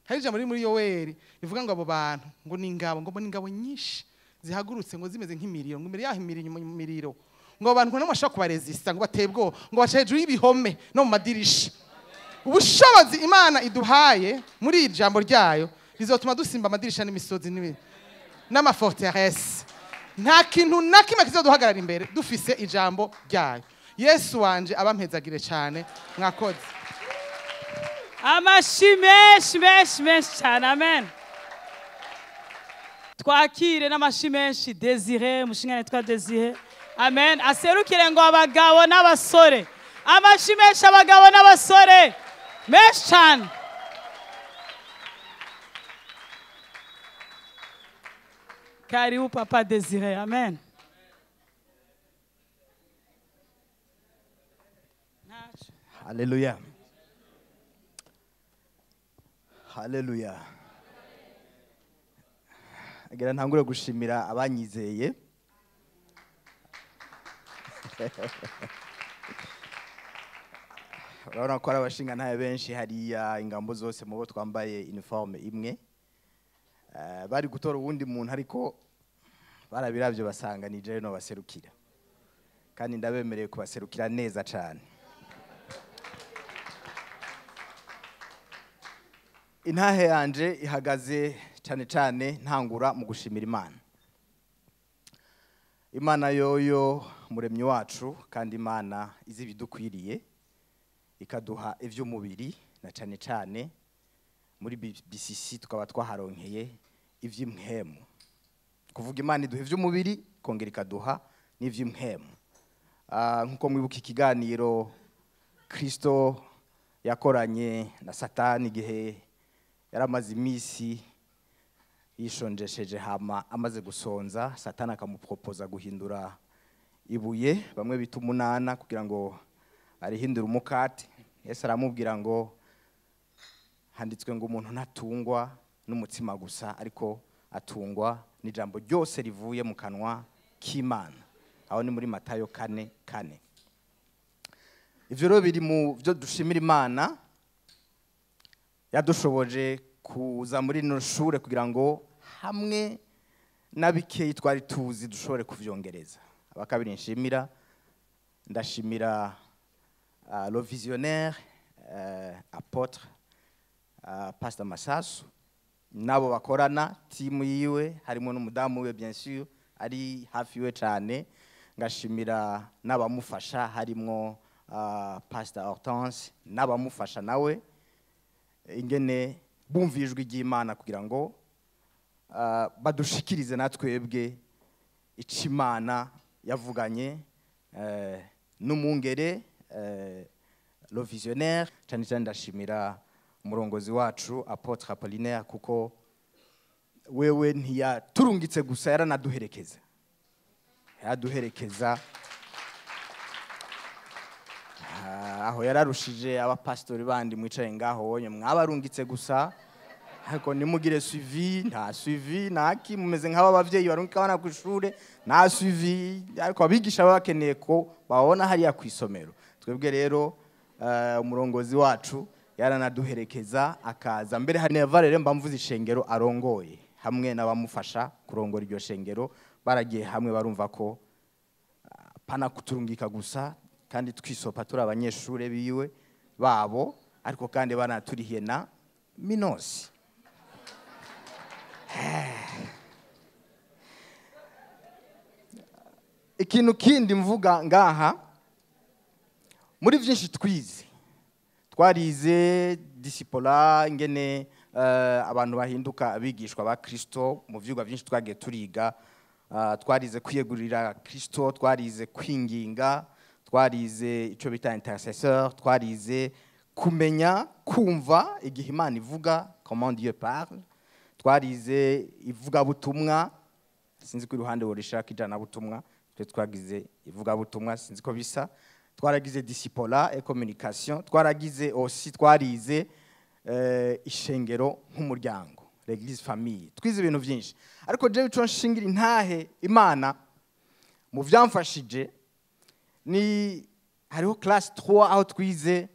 Hari ijambo riri muri Yoweri rivuga ngo abo bantu ngo ni ingabo, ngo ni ingabo nyinshi zihagurutse ngo zimeze nk'imiriro, ngo imbere yaho imiriro, ngo abantu ngo bashobora kubaresista, ngo bateye ubwoba, ngo baca hejuru y'ibihome no mu madirisha. Ubushobozi Imana iduhaye muri iri jambo ryayo rizotuma dusimba amadirisha n'imisozi n'amaforteresse. Nta kintu na kimwe kizoduhagarara imbere dufise ijambo ryayo. Yesu wanje abampezagire cyane, mwakoze. Amashi menshi menshi menshi cyane, amen. Twakire n'amashi menshi Desire, mushingane twa Desire, amen. Aserukire ngo abagabo n'abasore, amashi menshi abagabo n'abasore menshi cyane. Karibu papa Desire, amen. Haleluya. Haleluya. Agira ntangure gushimira abanyizeye. Urabona ko ari abashinga ntaye benshi hariya, ingambo zose mu bo twambaye uniforme imwe. Bari gutora uwundi muntu ariko barabiravyo basanga ni jewe no baserukira. Kandi ndabemereye kubaserukira neza cyane. Intahe yanje ihagaze cyane cyane ntangura mu gushimira Imana. Imana yoyo muremyi wacu, kandi Imana izi ibidukwiriye, ikaduha ivy'umubiri na cyane cyane muri BCC tukaba twaharonkeye ivy'imhemu. Kuvuga Imana iduha ivy'umubiri kongera ikaduha n'ivy'imhemu. Nkuko mwibuka ikiganiro Kristo yakoranye na Satani igihe yaramaze iminsi yishonjesheje, hama amaze gusonza, Satani akamupropoza guhindura ibuye bamwe bita umunana kugira ngo arihindure umukate. Yesu aramubwira ngo handitswe ngo umuntu ntatungwa n'umutsima gusa, ariko atungwa n'ijambo ryose rivuye mu kanwa k'Imana. Aho ni muri Matayo 4:4. Ivyo rero biri mu byo dushimira Imana yadushoboje kuza muri rino shure kugira ngo hamwe n'abikeyi twari tuzi dushobore kuvyongereza. Abakabiri nshimira, ndashimira le visionnaire, apôtre, Pastor Masasu nabo bakorana timu yiwe, harimo n'umudamu we bien sûr ari hafi we cyane. Ngashimira n'abamufasha harimo Pastor Hortense n'abamufasha nawe, ingene bumvijwe ry'Imana kugira ngo badushikirize natwebwe icimana yavuganye n'umungere, le visionnaire. Cyane cyane ndashimira umurongozi wacu Apôtre Apollinaire, kuko wewe ntiyaturungitse gusa, yaranaduherekeza, yaduherekeza. Aho yararushije abapasitori bandi mwicaye ngaho wonye mwabarungitse gusa, ariko nimugire suivi, nta suivi naki, mumeze nk'aba bavyeyi barungika abana ku ishure nta suivi, ariko abigisha baba bakeneye ko babona hariya ku isomero. Twebwe rero umurongozi wacu yaranaduherekeza akaza mbere hari neva rero mba mvuze ishengero arongoye hamwe n'abamufasha kurongora iryo shengero, baragiye hamwe barumva ko pana kuturungika gusa kandi twisopa turi abanyeshure biwe babo, ariko kandi banaturihiye na minosi. Ikintu kindi mvuga ngaha, muri byinshi twize, twarize discipola ingene abantu bahinduka abigishwa ba Kristo. Mu vyigwa byinshi twagiye turiga, twarize kwiyegurira Kristo, twarize kwinginga, twarize ico bita intercesseur, twarize kumenya kumva igihe Imana ivuga, comment Dieu parle, twarize ivugabutumwa, sinzi ko iruhande worishaka ijana butumwa, twe twagize ivugabutumwa sinzi ko bisa, twaragize discipola et communication, twaragize aussi twarize ishengero nk'umuryango, l'église famille. Twize ibintu byinshi, ariko jewe ico nshingira intahe Imana mu vyamfashije ni hariho classe 3 aho twize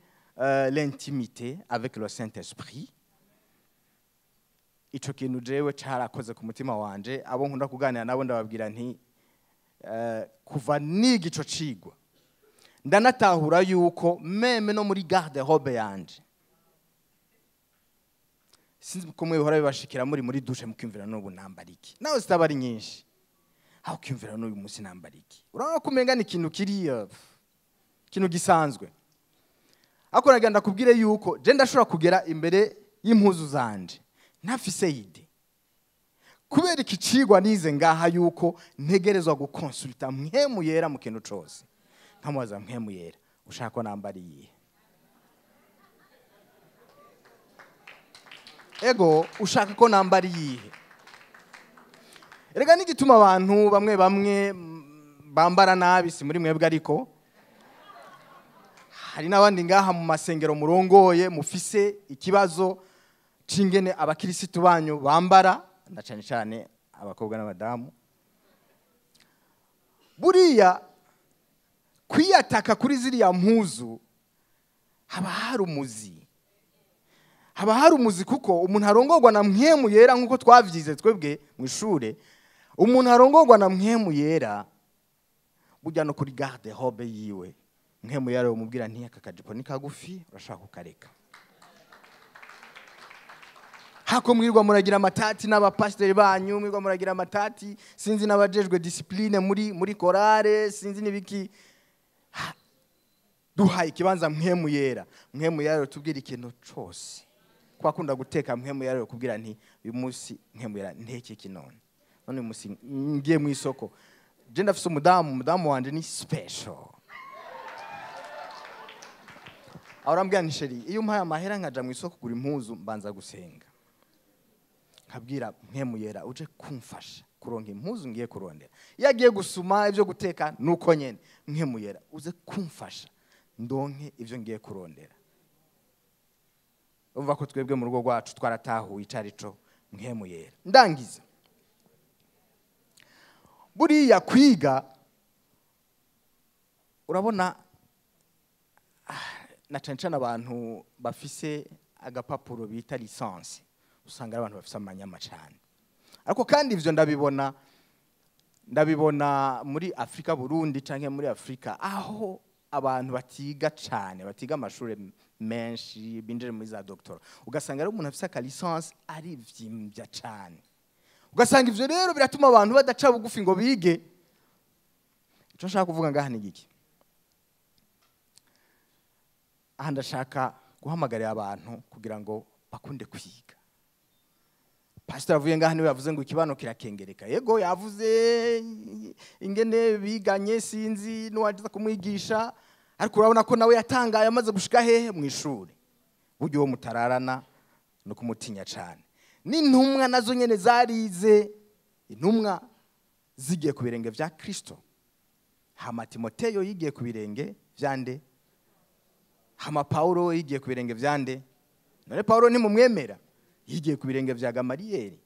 l'intimité avec le Saint-Esprit. Ico kintu jewe carakoze ku mutima wanje, abo nkunda kuganira nabo ndababwira nti kuva niga ico cigwa ndanatahura yuko meme no muri garde robe yanje, sinzi ko mwe bihora bibashikira muri muri douche mukimvira n'ubu nambara iki, nawe zitaba ari nyinshi, aho ukimvira n'uyu munsi nambara iki, urabona ko umenga ni ikintu kiri ikintu gisanzwe. Ariko nagira ndakubwire yuko je ndashobora kugera imbere y'impuzu zanje ntafise idée, kubera iki cigwa nize ngaha yuko ntegerezwa gukonsulta Mpwemu Yera mu kintu cose, nkamubaza Mpwemu Yera ushaka ko nambara iyihe? Ego ushaka ko nambara iyihe? Erega nigituma abantu bamwe bamwe bambara nabi, si muri mwebwe ariko hari n'abandi ngaha mu masengero murongoye mufise ikibazo c'ingene abakirisitu banyu bambara, na cane cane abakobwa n'abadamu. Buriya kwiyataka kuri ziriya mpuzu haba hari umuzi, haba hari umuzi, kuko umuntu arongorwa na Mpwemu Yera nkuko twavyize twebwe mu ishure, umuntu arongorwa na Mpwemu Yera burya no kuri garde robe yiwe Mpwemu Yera umubwira nti aka kajipo ni kagufi urashaka kukareka. Hako mwirwa muragira amatati n'abapasiteri banyu, mwirwa muragira amatati sinzi n'abajejwe discipline muri chorale sinzi nibiki. Duhaye ikibanza Mpwemu Yera, Mpwemu Yera tubwira ikintu cose. Kwa kunda guteka Mpwemu Yera kubwira nti uyu munsi Mpwemu Yera nteke iki none, none uyu munsi ngiye mu isoko, je ndafise umudamu wanje ni special. Arambwira nti chéri iyo umpaye amahera nkaja mu isoko kugura impuzu mbanza gusenga, nkabwira Mpwemu Yera uje kumfasha kuronka impuzu ngiye kurondera. Iyo agiye gusuma ivyo guteka nuko nyene, Mpwemu Yera uze kumfasha ndonke ivyo ngiye kurondera. Umva ko twebwe mu rugo rwacu twaratahuye icarico Mpwemu Yera. Ndangiza, buriya kwiga urabona na cane cane abantu bafise agapapuro bita licence usanga abantu bafise amanyama cane, ariko kandi ivyo ndabibona muri Afrika Burundi canke muri Afrika aho abantu batiga cane, batiga amashure menshi binjire muri za doctorat, ugasanga ari umuntu afise aka licence ari vyimvya cane. Ugasanga ivyo rero biratuma abantu badaca bugufi ngo bige. Ico nshaka kuvuga ngaha ni giki? Aha ndashaka guhamagarira abantu kugira ngo bakunde kwiga. Pastor avuye ngaha niwe yavuze ngo ikibano kirakengereka. Yego yavuze ingene biganye sinzi n'uwaza kumwigisha, ariko urabona ko nawe yatangaye amaze gushika hehe mu ishure. Buryo uwo mutararana no kumutinya cane. N'intumwa nazo nyene zarize, intumwa zigiye ku birenge vya Kristo. Hama Timoteyo yigiye ku birenge vya nde? Hama Paulo yigiye ku birenge vyande? None Paulo ntimumwemera? Yigiye ku birenge vya Gamaliyeli.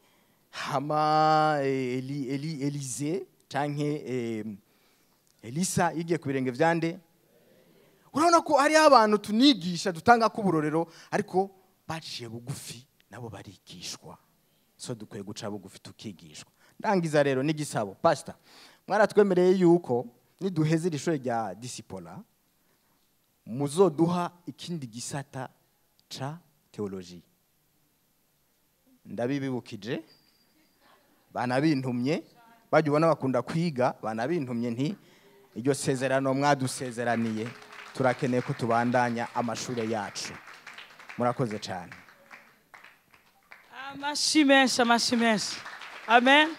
Hama Eli, Eli, Elize canke Elisa yigiye ku birenge vyande? Urabona ko hariho abantu tunigisha, dutanga ko uburorero, ariko baciye bugufi nabo barigishwa. So dukwiye guca bugufi tukigishwa. Ndangiza rero n'igisabo. Pastor, mwaratwemereye yuko niduheze iri shuri rya disciple muzoduha ikindi gisata ca théologie. Ndabibibukije, banabintumye, bajya ubona bakunda kwiga, banabintumye nti iryo sezerano mwadusezeraniye turakeneye ko tubandanya amashuri yacu. Murakoze cyane. Amashi menshi, amashi menshi. Amen.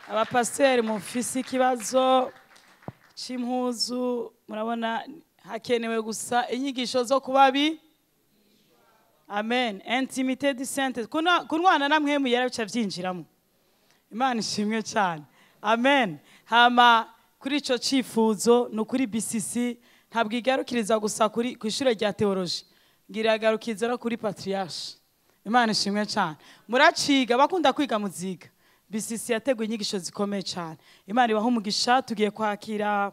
Abapasiteri mufise ikibazo c'impuzu, murabona hakenewe gusa inyigisho zo kubabi. Amen. Intimité du Saint. Kunwana namwe muyera bica vyinjiramo. Imana ishimwe cyane. Amen. Hama kuri ico cifuzo no kuri BCC ntabwo igarukiriza gusa kuri kw'ishure rya théologie, ngira igarukiriza no kuri patriarche. Imana ishimwe cyane. Muraciga, bakunda kwiga muziga. BCC yateguye inyigisho zikomeye cyane. Imana ibaha umugisha. Tugiye kwakira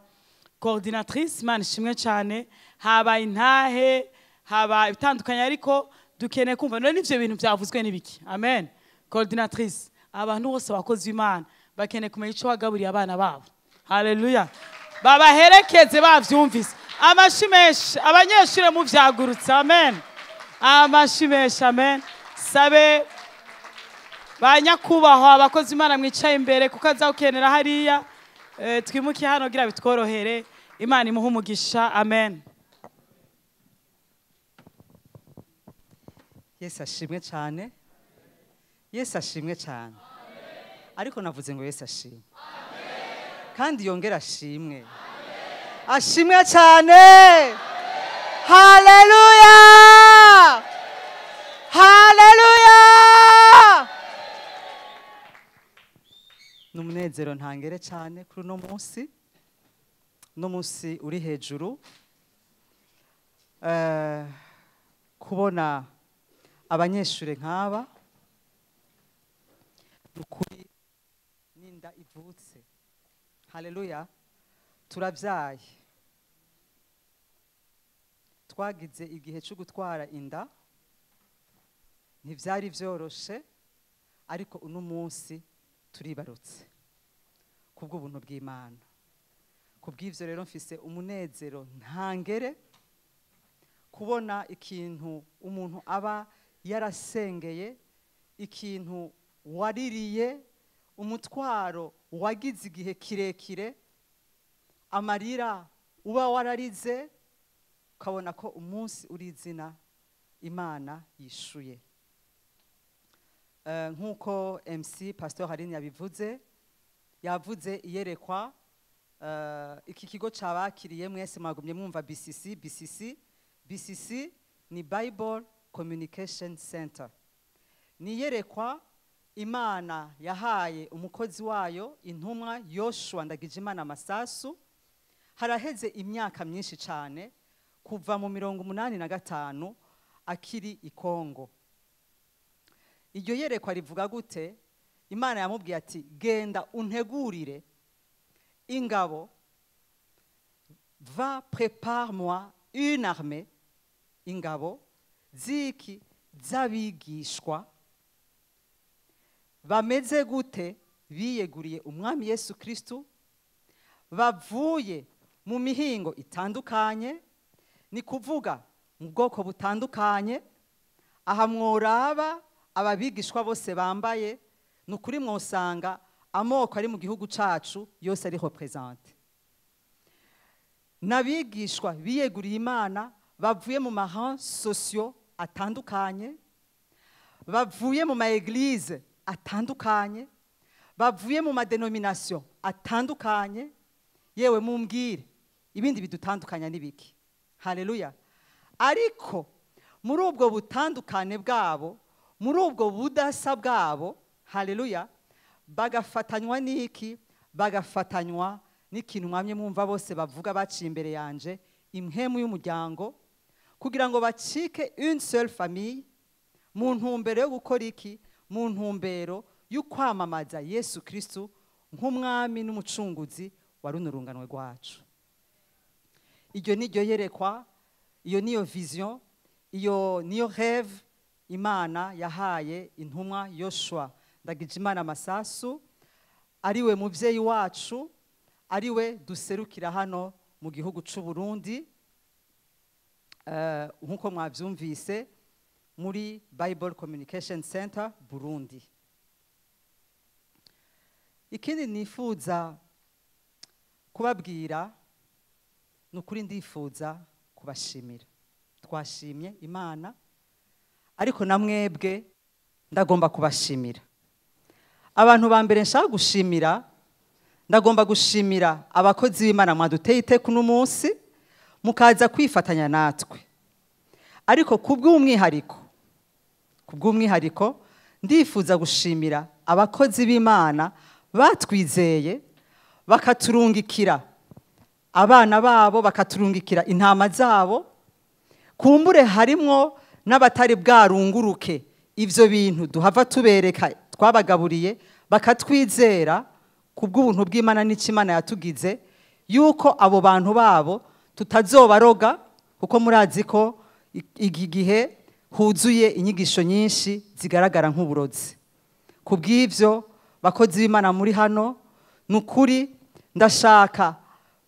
coordinatrice. Imana ishimwe cyane. Haba intahe, haba ibitandukanye, ariko dukeneye kumva none ivyo bintu byavuzwe n'ibiki. Amen. Coordinatrice, abantu bose bakozi b'Imana bakeneye kumenya ico wagaburiye abana babo. Haleluya. Babaherekeze bavyumvise. Amashi menshi, abanyeshure muvyagurutse. Amen. Amashi menshi. Amen. Sabe banyakubahwa abakozi Imana mwicaye imbere, kuko azakenera hariya, twimuke hano kugira bitworohere. Imana imuhe umugisha. Amen. Yesu ashimwe cyane. Yesu ashimwe cyane. Ariko navuze ngo Yesu ashimwe. Kandi yongera ashimwe. Ashimwe cyane. Haleluya. Haleluya. Numunezero ntangere cyane kuri uno munsi. No munsi uri hejuru. Kubona abanyeshure nk'aba nukuri ninda ivutse. Haleluya. Turavyaye, twagize igihe cyo gutwara inda, ntivyari vyoroshe, ariko uno munsi turibarutse kubw'ubuntu bw'Imana. Kubw'ivyo rero mfise umunezero ntangere kubona ikintu umuntu aba yarasengeye, ikintu waririye, umutwaro wagize igihe kirekire, amarira uba wararize, ukabona ko umunsi uri izina Imana yishuye. Nk'uko MC Pastor Harini yabivuze, yavuze iyerekwa, iki kigo cabakiriye mwese mwagumye mwumva BCC. BCC, BCC ni Bible Communication Center. Ni iyerekwa Imana yahaye umukozi wayo intumwa Yoshua Ndagijimana Masasu. Haraheze imyaka myinshi cyane, kuva mu 85 akiri i Kongo. Iryo yerekwa rivuga gute? Imana yamubwiye ati genda untegurire ingabo, va prépare-moi une armée, ingabo ziki z'abigishwa bameze gute, biyeguriye umwami Yesu Kristo, bavuye mu mihingo itandukanye, ni kuvuga mu bwoko butandukanye. Aha mworaba ababigishwa bose bambaye, nukuri mwosanga amoko ari mu gihugu cacu yose ari représente. Nabigishwa biyeguriye Imana bavuye mu marangs sociaux atandukanye, bavuye mu ma église atandukanye, bavuye mu ma dénomination atandukanye. Yewe mumbwire ibindi bidutandukanya nibiki? Haleluya. Ariko muri ubwo butandukane bwabo, muri ubwo budasa bwabo, haleluya, bagafatanywa n'iki? Bagafatanywa n'ikintu mwamye mwumva bose bavuga baciye imbere yanje, impwemu y'umuryango. kugira ngo bacike une seule famille, mu ntumbero yo gukora iki? Mu ntumbero yo kwamamaza Yesu Kristo nk'umwami n'umucunguzi wa runo rungano rwacu. Iryo ni ryo yerekwa, iyo niyo vision, iyo niyo rêve Imana yahaye intumwa Yoshua Ndagijimana Masasu, ariwe muvyeyi wacu, ariwe duserukira hano mu gihugu c'u Burundi, nkuko mwavyumvise muri Bible Communication Center Burundi. Ikindi nifuza kubabwira, nukuri ndifuza kubashimira. Twashimye Imana, ariko namwebwe ndagomba kubashimira. Abantu ba mbere nshaka gushimira, ndagomba gushimira abakozi b'Imana mwaduteye iteka uno munsi mukaza kwifatanya natwe. Ariko kubw'umwihariko ndifuza gushimira abakozi b'Imana batwizeye bakaturungikira abana babo, bakaturungikira intama zabo. Kumbure harimwo n'abatari bwarunguruke ivyo bintu duhava tubereka twabagaburiye, bakatwizera kubw'ubuntu bw'Imana n'Imana yatugize, yuko abo bantu babo tutazobaroga, kuko murazi ko iki gihe huzuye inyigisho nyinshi zigaragara nk'uburozi. Kubw'ivyo bakozi b'Imana muri hano, nukuri ndashaka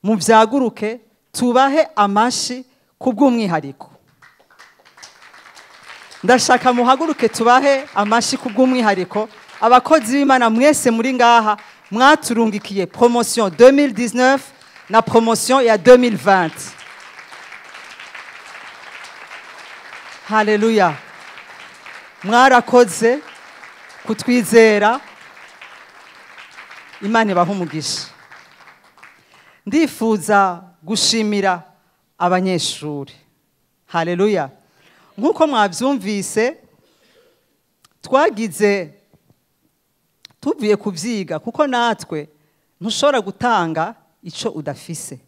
muvyaguruke tubahe amashi kubw'umwihariko. Ndashaka muhaguruke tubahe amashi kubw'umwihariko. Abakozi b'Imana mwese muri ngaha mwaturungikiye promotion 2019 na promotion ya 2020. Haleluya. Mwarakoze kutwizera, Imana ibahe umugisha. Ndifuza gushimira abanyeshuri. Haleluya. Nkuko mwavyumvise, twagize tuvuye kuvyiga, kuko natwe ntushobora gutanga ico udafise.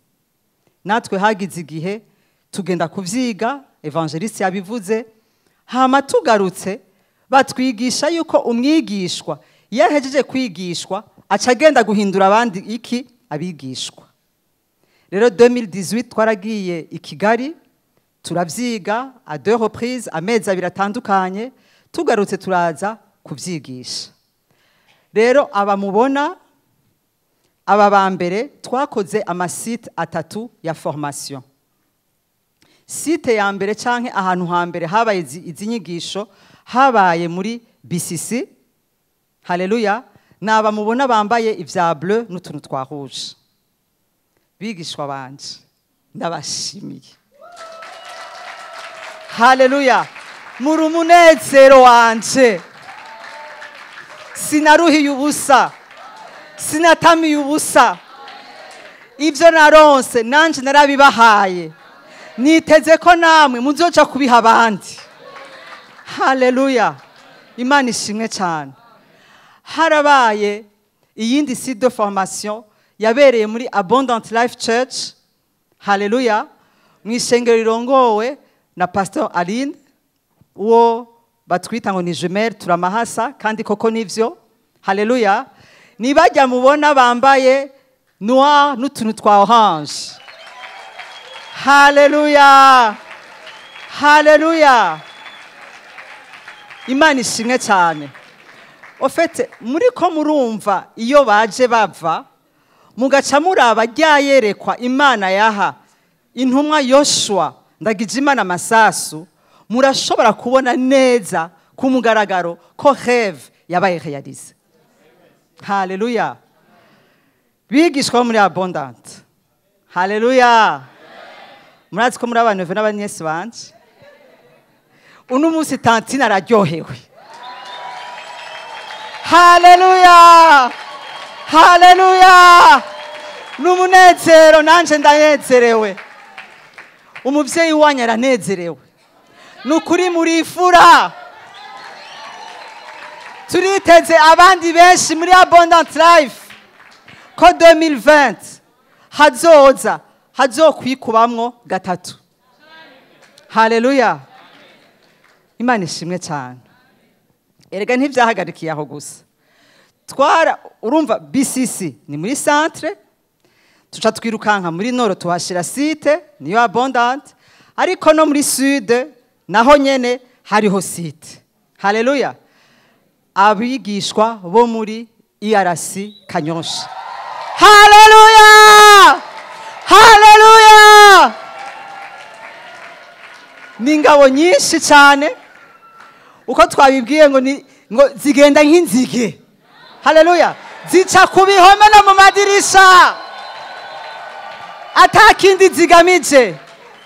Natwe hagize igihe tugenda kuvyiga, evangeliste yabivuze, hama tugarutse batwigisha yuko umwigishwa iyo ahejeje kwigishwa aca agenda guhindura abandi iki abigishwa. Rero 2018 twaragiye i Kigali turavyiga à deux reprises, amezi abiri atandukanye, tugarutse turaza kuvyigisha. Rero abamubona aba ba mbere twakoze amasite atatu ya formation. Site ya mbere canke ahantu ha mbere habaye izi nyigisho habaye muri BCC. Haleluya. Naba mubona bambaye ivya bleu n'utuntu twa rouge. Bigishwa banje ndabashimiye. Haleluya. Muri umunezero wanje. Sinaruhiye ubusa, sinatamiye ubusa. Ivyo naronse nanje narabibahaye. Niteze ko namwe muzoca kubiha abandi. Haleluya. Imana ishimwe cyane. Harabaye iyindi site de formation yabereye muri Abundant Life Church. Haleluya. Mu ishengero rirongowe na Pastor Aline, uwo batwita ngo ni jumelle, turamahasa kandi koko nivyo. Haleluya. Nibajya mubona bambaye noir n'utuntu twa orange. Haleluya. Haleluya. Imana ishimwe cyane. Au fait, muri ko murumva iyo baje bava mugaca muraba ryayerekwa Imana yaha intumwa Yoshua Ndagijimana Masasu, murashobora kubona neza ku mugaragaro ko rêve yabaye réalisé. Haleluya. Bigishwa muri Abundant. Haleluya. Murazi ko muri abantu n'abanyesi banje. Uno munsi tantine araryohewe. Haleluya. Haleluya. N'umunezero nanje ndanezerewe. Umuvyeyi wanyu aranezerewe. Nukuri murifura. Turiteze abandi benshi muri Abundant Life ko 2020 hazoza hazokwikubamwo gatatu. Haleluya. Imana ishimwe cyane. Erega ntibyahagarikiye aho gusa. Twara urumva BCC ni muri centre, tuca twirukanka muri nord tuhashira site niyo Abondante, ariko no muri sud naho nyene hariho site. Haleluya. Abigishwa bo muri IRC Kanyosha. Haleluya! Haleluya! Ni ingabo nyinshi cyane, uko twabibwiye ngo ni ngo zigenda nk'inzige. Haleluya! Zica ku bihome no mu madirisha, atakindi zigamije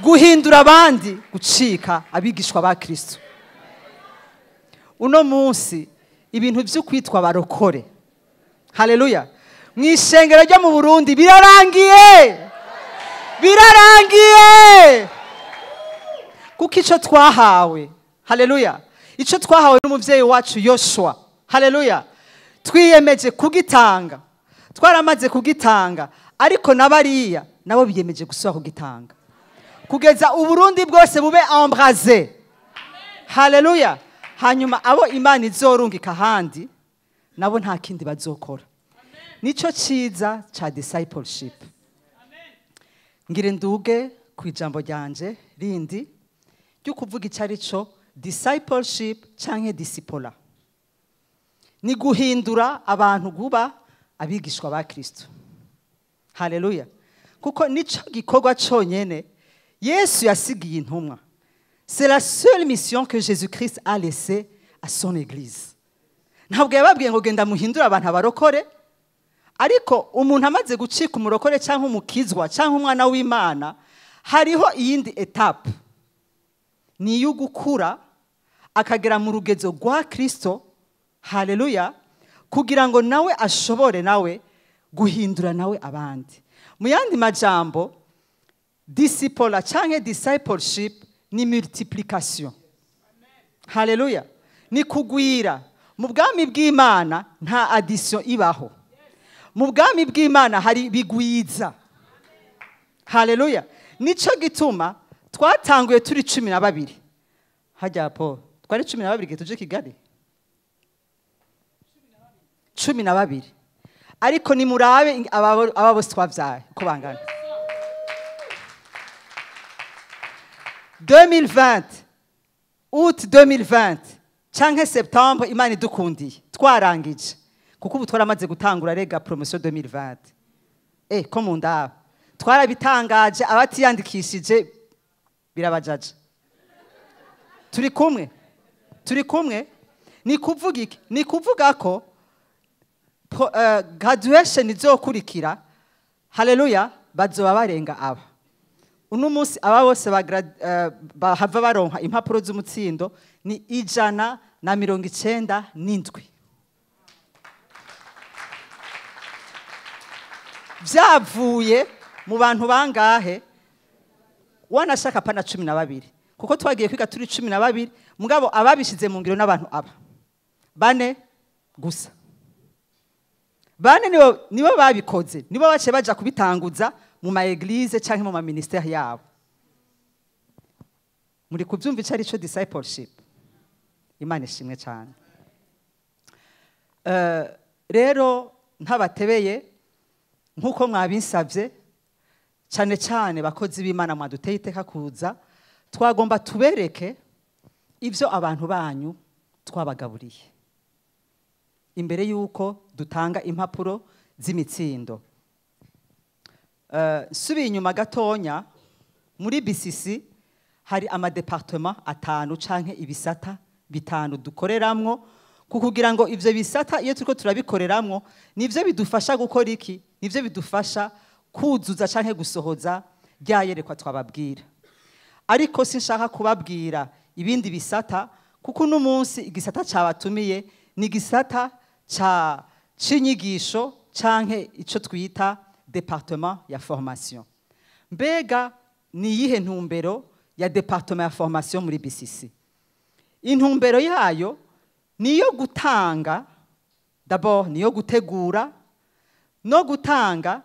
guhindura abandi gucika abigishwa ba Kristo. Uno munsi ibintu byo kwitwa barokore, haleluya, mu ishengero ryo mu Burundi birarangiye, birarangiye. Kuko icyo twahawe, haleluya, icyo twahawe n'umuvyeyi wacu Yoshua, haleluya, twiyemeje kugitanga. Twaramaze kugitanga, ariko nabariya nabo biyemeje gusubira kugitanga kugeza Uburundi bwose bube embrasé. Haleluya. Hanyuma abo Imana izorungika ahandi nabo nta kindi bazokora. Nico ciza ca discipleship. Ngire nduge ku ijambo ryanje rindi ryo kuvuga ico ari co discipleship canke discipola. Ni guhindura abantu guba abigishwa ba Kristo. Haleluya. Kuko nico gikorwa conyene Yesu yasigiye intumwa. C'est la seule mission que Jésus-Christ a laissée à son église. Ntabwo yababwiye ngo genda muhindure abantu abarokore, ariko umuntu amaze gucika umurokore cyangwa umukizwa cyangwa umwana w'Imana, hariho iyindi etape, ni iyo gukura akagera mu rugezo rwa Kristo. Haleluya. Kugira ngo nawe ashobore nawe guhindura nawe abandi. Mu yandi majambo, disciple cyangwa discipleship ni multiplication. Haleluya. Ni kugwira. Mu bwami bw'Imana nta addition ibaho. Mu bwami bw'Imana hari bigwiza. Haleluya. Nico gituma twatanguye turi 12. Hajya Paul, twari 12 tuje Kigali. 12. Ariko ni murabe aba bose twavyaye ko bangana. 2020, août 2020 canke septembre, Imana idukundiye twarangije, kuko ubu twaramaze gutangura rega promotion 2020. Ko mu ndaba twarabitangaje, abatiyandikishije birabajaja. Turi kumwe, turi kumwe. Ni kuvuga iki? Ni kuvuga ko graduation izokurikira, haleluya, bazoba barenga aba. Uno munsi aba bose bahava baronka impapuro z'umutsindo ni 197. Byavuye mu bantu bangahe? Wanashaka pana 12, kuko twagiye kwiga turi 12, mugabo ababishize mu ngiro n'abantu aba bane gusa. Bane nibo babikoze, nibo bace baja kubitanguza mu ma église canke mu ma ministère yabo. Muri kubyumva ico ari cyo discipleship. Imana ishimwe cyane. Rero ntabatebeye nkuko mwabinsavye, cyane cyane bakozi b'Imana mwaduteye iteka kuza, twagomba tubereke ivyo abantu banyu twabagaburiye imbere yuko dutanga impapuro z'imitsindo. Subiye inyuma gatonya, muri BCC hari amadepartement 5 canke ibisata 5 dukoreramwo, kukugira ngo ivyo bisata iyo turiko turabikoreramwo nivyo bidufasha gukora iki, nivyo bidufasha kuzuza canke gusohoza ryayerekwa twababwira. Ariko sinshaka kubabwira ibindi bisata, kuko uno munsi igisata cabatumiye ni igisata ca cinyigisho canke ico twita département ya formation. Mbega ni iyihe ntumbero ya département ya formation muri BCC? Intumbero yayo niyo gutanga, d'abord niyo gutegura no gutanga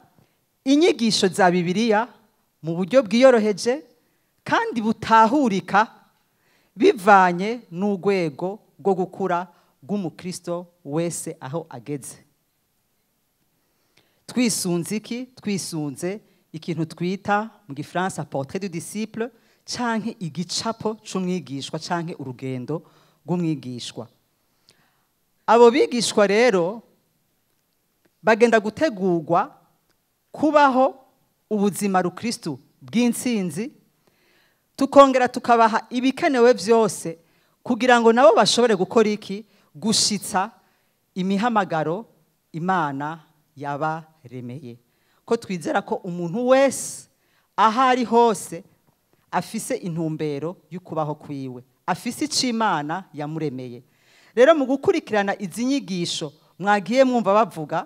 inyigisho za Bibiliya mu buryo bwiyoroheje kandi butahurika bivanye n'urwego rwo gukura rw'umukristo wese aho ageze. Twisunze iki? Twisunze ikintu twita mu gifaransa portrait du disciple, canke igicapo c'umwigishwa, canke urugendo rw'umwigishwa. Abo bigishwa rero bagenda gutegurwa kubaho ubuzima rukristu bw'intsinzi, tukongera tukabaha ibikenewe byose kugira ngo nabo bashobore gukora iki? Gushitsa imihamagaro Imana yabaremeye. Ko twizera ko umuntu wese aho ari hose afise intumbero y'ukubaho kwiwe, afise ico Imana yamuremeye. Rero mu gukurikirana izi nyigisho mwagiye mwumva bavuga,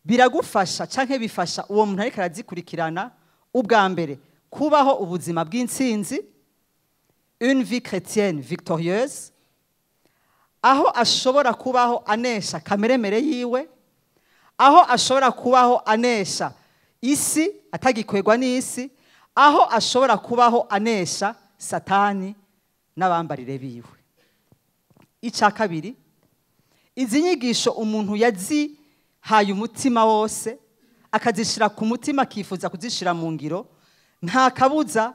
biragufasha canke bifasha uwo muntu ariko arazikurikirana, ubwa mbere kubaho ubuzima bw'intsinzi, une vie chrétienne victorieuse, aho ashobora kubaho anesha kameremere yiwe, aho ashobora kubaho anesha isi atagikwegwa n'isi, aho ashobora kubaho anesha Satani n'abambarire biwe. Icya kabiri, izi nyigisho umuntu yazihaye umutima wose, akazishira ku mutima, akifuza kuzishira mu ngiro, nta kabuza,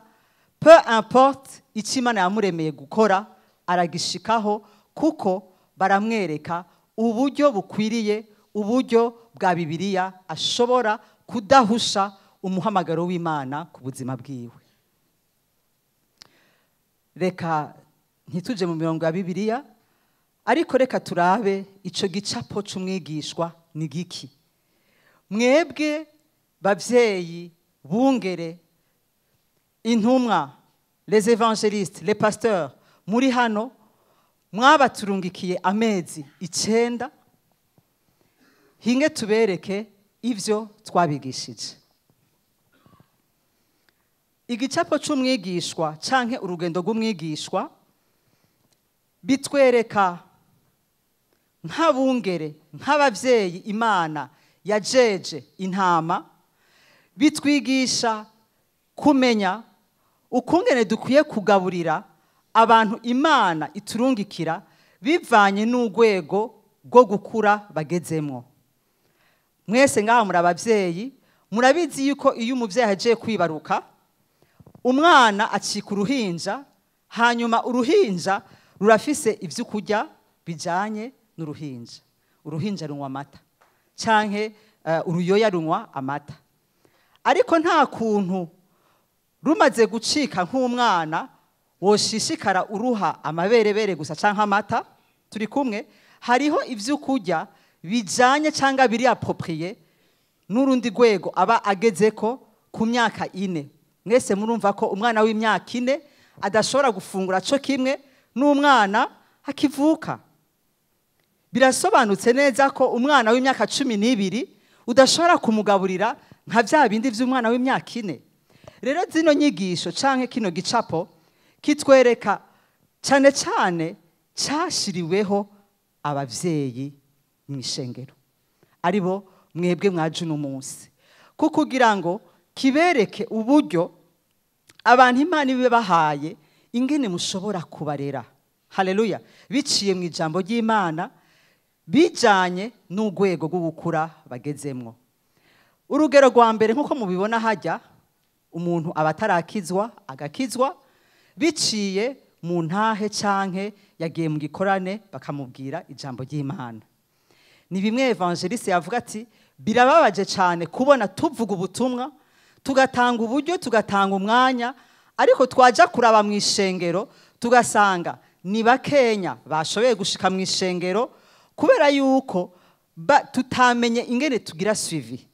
peu importe icyo Imana yamuremeye gukora, aragishikaho, kuko baramwereka uburyo bukwiriye, uburyo bwa Bibiliya ashobora kudahusha umuhamagaro w'Imana ku buzima bwiwe. Reka ntituje mu mirongo ya Bibiliya, ariko reka turabe ico gicapo c'umwigishwa ni giki. Mwebwe bavyeyi, bungere, intumwa, les évangélistes, les pasteurs muri hano, mwabaturungikiye amezi 9, hinge tubereke ivyo twabigishije. Igicapo c'umwigishwa canke urugendo rw'umwigishwa bitwereka nk'abungere, nk'abavyeyi Imana yajeje intama, bitwigisha kumenya ukungene dukwiye kugaburira abantu Imana iturungikira bivanye n'urwego rwo gukura bagezemwo. Mwese ngaha muri abavyeyi, murabizi yuko iyo umuvyeyi agiye kwibaruka, umwana acika uruhinja, hanyuma uruhinja rurafise ivyo kurya bijanye n'uruhinja. Uruhinja runywa amata canke uruyoya runywa amata, ariko nta kuntu rumaze gucika nk'umwana woshishikara uruha amaberebere gusa canke amata. Turi kumwe? Hariho ivyo kurya bijanye canke biri approprié n'urundi rwego aba agezeko ku myaka 4. Mwese murumva ko umwana w'imyaka 4 adashobora gufungura co kimwe n'umwana akivuka. Birasobanutse neza ko umwana w'imyaka 12 udashobora kumugaburira nka vya bindi vy'umwana w'imyaka 4. Rero zino nyigisho canke kino gicapo kitwereka cane cane cashiriweho abavyeyi mw'ishengero, aribo mwebwe mwaje uno munsi, kugira ngo kibereke uburyo abantu Imana ibahaye ingene mushobora kubarera. Haleluya! Biciye mu ijambo ry'Imana, bijanye n'urwego rwo gukura bagezemwo. Urugero rwa mbere, nk'uko mubibona hajya, umuntu aba atarakizwa agakizwa biciye mu ntahe canke yagiye mu gikorane bakamubwira ijambo ry'Imana. Ni bimwe evangeliste yavuga ati birababaje cyane kubona tuvuga ubutumwa, tugatanga uburyo, tugatanga umwanya, ariko twaja kuraba mu ishengero tugasanga ni bakenya bashoboye gushika mu ishengero kubera yuko tutamenye ingene tugira suivi.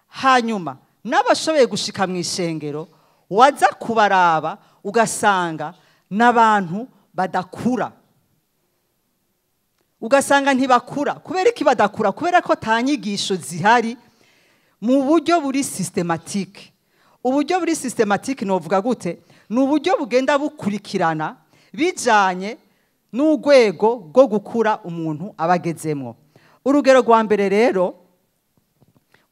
Hanyuma n'abashoboye gushika mu ishengero waza kubaraba ugasanga n'abantu badakura, ugasanga ntibakura. Kubera iki badakura? Kubera ko tanyigisho zihari mu buryo buri systematique. Uburyo buri systematique novuga gute? Ni uburyo bugenda bukurikirana bijanye n'urwego rwo gukura umuntu abagezemwo. Urugero rwa mbere rero,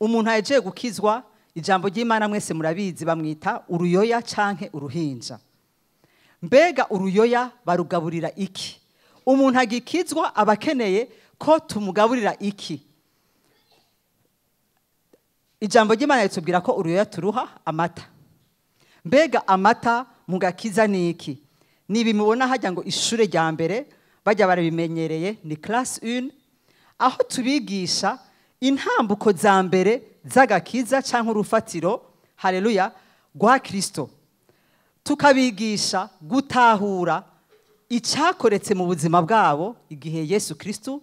umuntu ahejeje gukizwa, Ijambo ry'Imana mwese murabizi, bamwita uruyoya canke uruhinja. Mbega uruyoya barugaburira iki? Umuntu agikizwa aba akeneye ko tumugaburira iki? Ijambo ry'Imana ritubwira ko uruyoya turuha amata. Mbega amata mu gakiza ni iki? Nibi mubona hajya ngo ishure rya mbere bajya barabimenyereye, ni class 1, aho tubigisha intambuko za mbere z'agakiza canke urufatiro, haleluya, rwa Kristo. Tukabigisha gutahura icyakoretse mu buzima bwabo igihe Yesu Kristo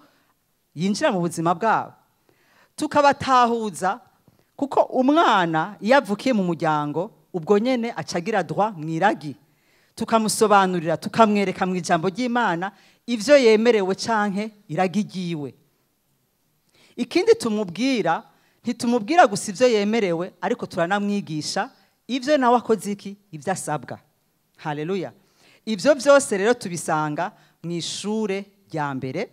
yinjira mu buzima bwabo. Tukabatahuza kuko umwana iyo avukiye mu muryango ubwo nyene acagira droit mwiragi. Tukamusobanurira, tukamwereka mu ijambo ry'Imana ivyo yemerewe canke iragi ryiwe. Ikindi tumubwira, ntitumubwira gusa ivyo yemerewe, ariko turanamwigisha ivyo nawe akoze iki, ivyo asabwa. Haleluya. Ivyo byose rero tubisanga mu ishure rya mbere,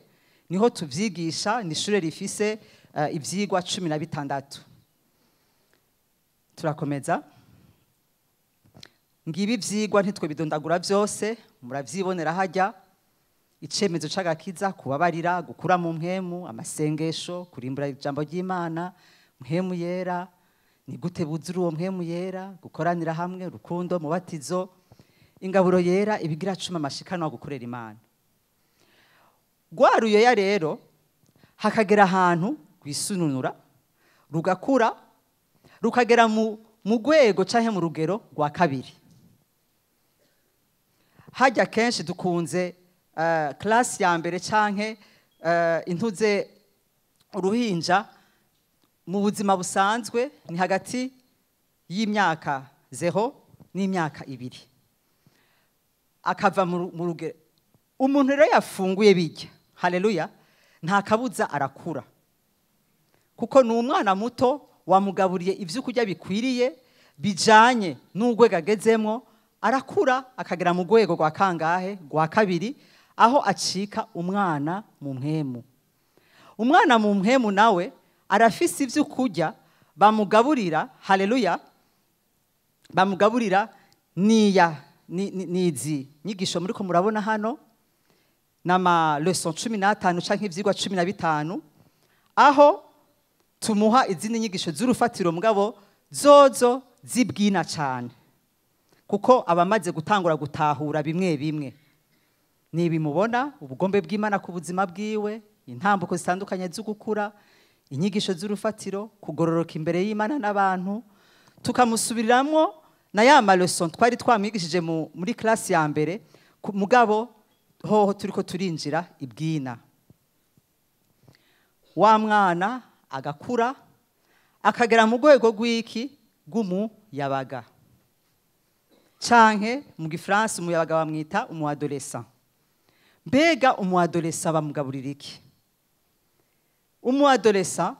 niho tuvyigisha. Ni ishure rifise ivyigwa 16. Turakomeza. Ngibi ivyigwa ntitwe bidondagura byose, muravyibonera hajya: icemezo c'agakiza, kubabarira, gukura mu mpwemu, amasengesho, kurimbura ijambo ry'Imana, mpwemu yera, ni gute buzura uwo mpwemu yera, gukoranira hamwe, urukundo, mubatizo, ingaburo yera, ibigira 10, amashikanwa, gukorera Imana. Rwa ruyoya rero hakagera ahantu rwisununura, rugakura, rukagera mu rwego canke mu rugero rwa kabiri. Hajya kenshi dukunze class ya mbere canke intuze uruhinja mu buzima busanzwe ni hagati y'imyaka 0 n'imyaka 2, akava mu rugero. Umuntu rero yafunguye bijya, haleluya, nta kabuza arakura, kuko ni umwana muto wamugaburiye ivyo kurya bikwiriye bijanye n'urwego agezemwo. Arakura akagera mu rwego rwa kangahe? Rwa kabiri, aho acika umwana mu mpwemu. Umwana mu mpwemu nawe arafise ivyo kurya bamugaburira, haleluya, bamugaburira niya nizi nyigisho muriko murabona hano, nama leçon 15 canke ivyigwa 15, aho tumuha izindi nyigisho z'urufatiro, mugabo zozo zibwina cyane, kuko abamaze gutangura gutahura bimwe bimwe. Nibimubona ubugombe bw'Imana ku buzima bwiwe, intambuko zitandukanye zo gukura, inyigisho z'urufatiro, kugororoka imbere y'Imana n'abantu, tukamusubiriramwo na ya ma leçon twari twamwigishije muri classe ya mbere, mugabo hoho turiko turinjira ibwina. Wa mwana agakura akagera mu rwego rw'iki? Rw'umuyabaga, canke mu gifaransa umuyabaga bamwita umu adolescent. Mbega umu adolescent bamugaburira iki? Umu adolescent,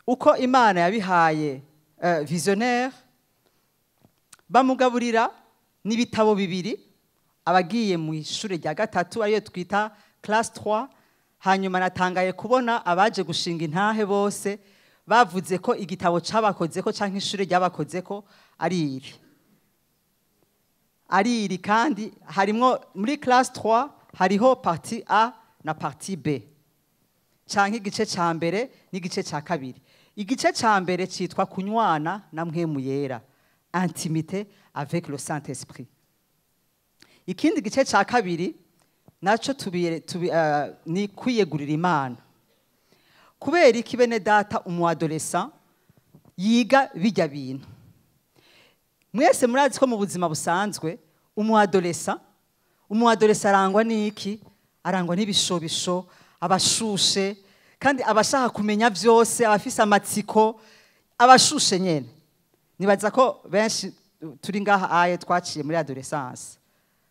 uko Imana yabihaye visionnaire, bamugaburira n'ibitabo bibiri abagiye mu ishure rya gatatu, ariyo twita class 3. Hanyuma natangaye kubona abaje gushinga intahe bose bavuze ko igitabo cabakoze ko canke ishure ryabakoze ko ari iri, ari iri. Kandi harimwo muri class 3 hariho partie A na partie B, canke igice ca mbere n'igice ca kabiri. Igice ca mbere citwa kunywana na mpwemu yera, intimité avec le Saint-Esprit. Ikindi gice ca kabiri naco ni kwiyegurira Imana. Kubera iki bene data umu adolescent yiga bijya bintu? Mwese murazi ko mu buzima busanzwe umu adolescent arangwa n'iki? Arangwa n'ibishobisho, abashushe, kandi abashaka kumenya vyose, abafise amatsiko, abashushe nyene. Nibaza ko benshi turi ngaha aye twaciye muri adolescence,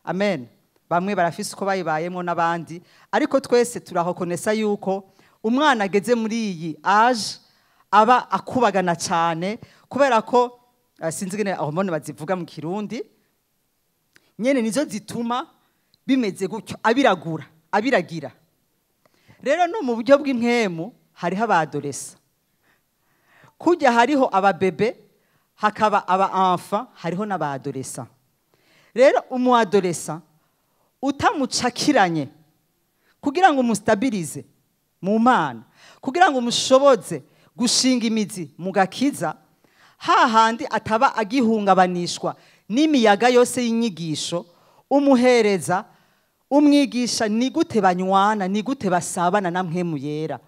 amen. Bamwe barafise uko bayibayemo n'abandi, ariko twese turahokonesa yuko umwana ageze muri iyi age aba akubagana cyane, kubera ko sinzi ingene hormone bazivuga mu Kirundi nyene, nizo zituma bimeze gutyo, abiragura, abiragira. Rero no mu buryo bw'impwemu hariho aba adolescent. Kujya hariho ababebe, hakaba aba enfant, hariho n'aba adolescent. Rero umu adolescent utamucakiranye kugira ngo umustabilize mu Mana, kugira ngo umushoboze gushinga imizi mu gakiza, hahandi ataba agihungabanishwa n'imiyaga yose y'inyigisho, umuhereza umwigisha ni gute banywana, ni gute basabana na Mpwemu Yera.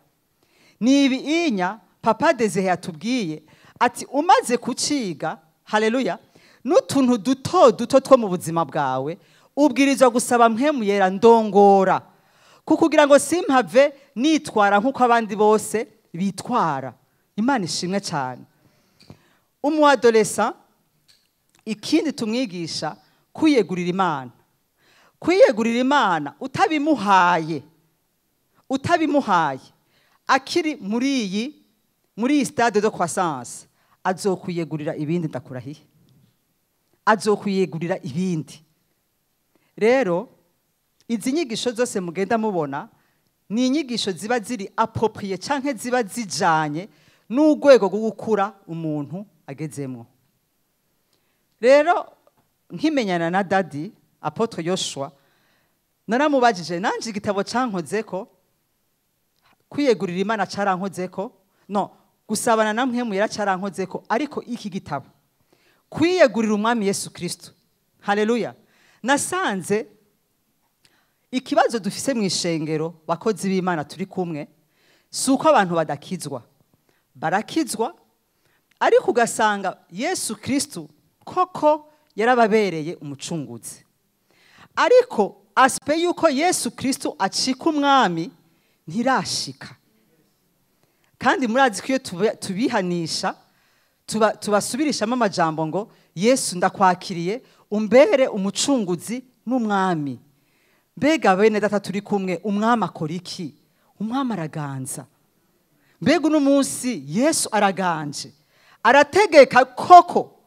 Ni ibi inya Papa Desire yatubwiye ati umaze kuciga, haleluya, n'utuntu duto duto two mu buzima bwawe ubwirizwa gusaba Mpwemu Yera ndongora, kukugira ngo simpave nitwara nk'uko abandi bose bitwara. Imana ishimwe cyane. Umu adolescent ikindi tumwigisha kwiyegurira Imana. Kwiyegurira Imana utabimuhaye akiri muri iyi stade de croissance, azokwiyegurira ibindi, ndakurahiye, azokwiyegurira ibindi. Rero izi nyigisho zose mugenda mubona ni inyigisho ziba ziri approprié canke ziba zijanye n'urwego rwo gukura umuntu agezemwo. Rero nkimenyana na Daddy Apotre Yoshua, naramubajije nanje igitabo cankozeko, kwiyegurira Imana carankozeko, no gusabana na Mpwemu Yera carankozeko, ariko iki gitabo kwiyegurira Umwami Yesu Kristo, haleluya, nasanze ikibazo dufise mu ishengero bakozi b'Imana turi kumwe, si uko abantu badakizwa, barakizwa, ariko ugasanga Yesu Kristo koko yarababereye umucunguzi, ariko aspe yuko Yesu Kristo acika umwami ntirashika. Kandi murazi ko iyo tubihanisha tubasubirishamo amajambo ngo Yesu ndakwakiriye umbere umucunguzi n'umwami. Mbega bene data turi kumwe, umwami akora iki? Umwami araganza. Mbega uno munsi Yesu araganje, arategeka koko,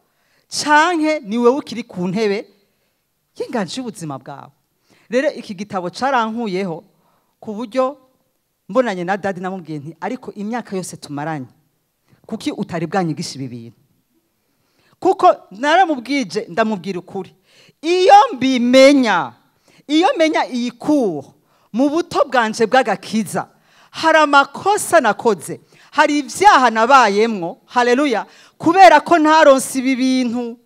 canke ni wewe ukiri ku ntebe y'inganje y'ubuzima bwawe? Rero iki gitabo carankuyeho ku buryo mbonanye na Daddy namubwiye nti ariko imyaka yose tumaranye kuki utari bwanyigisha ibi bintu? Kuko naramubwije, ndamubwira ukuri, iyo mbimenya, iyo menya iyi cours mu buto bwanje bw'agakiza, hari amakosa nakoze, hari ibyaha nabayemwo, haleluya, kubera ko ntaronse ibi bintu.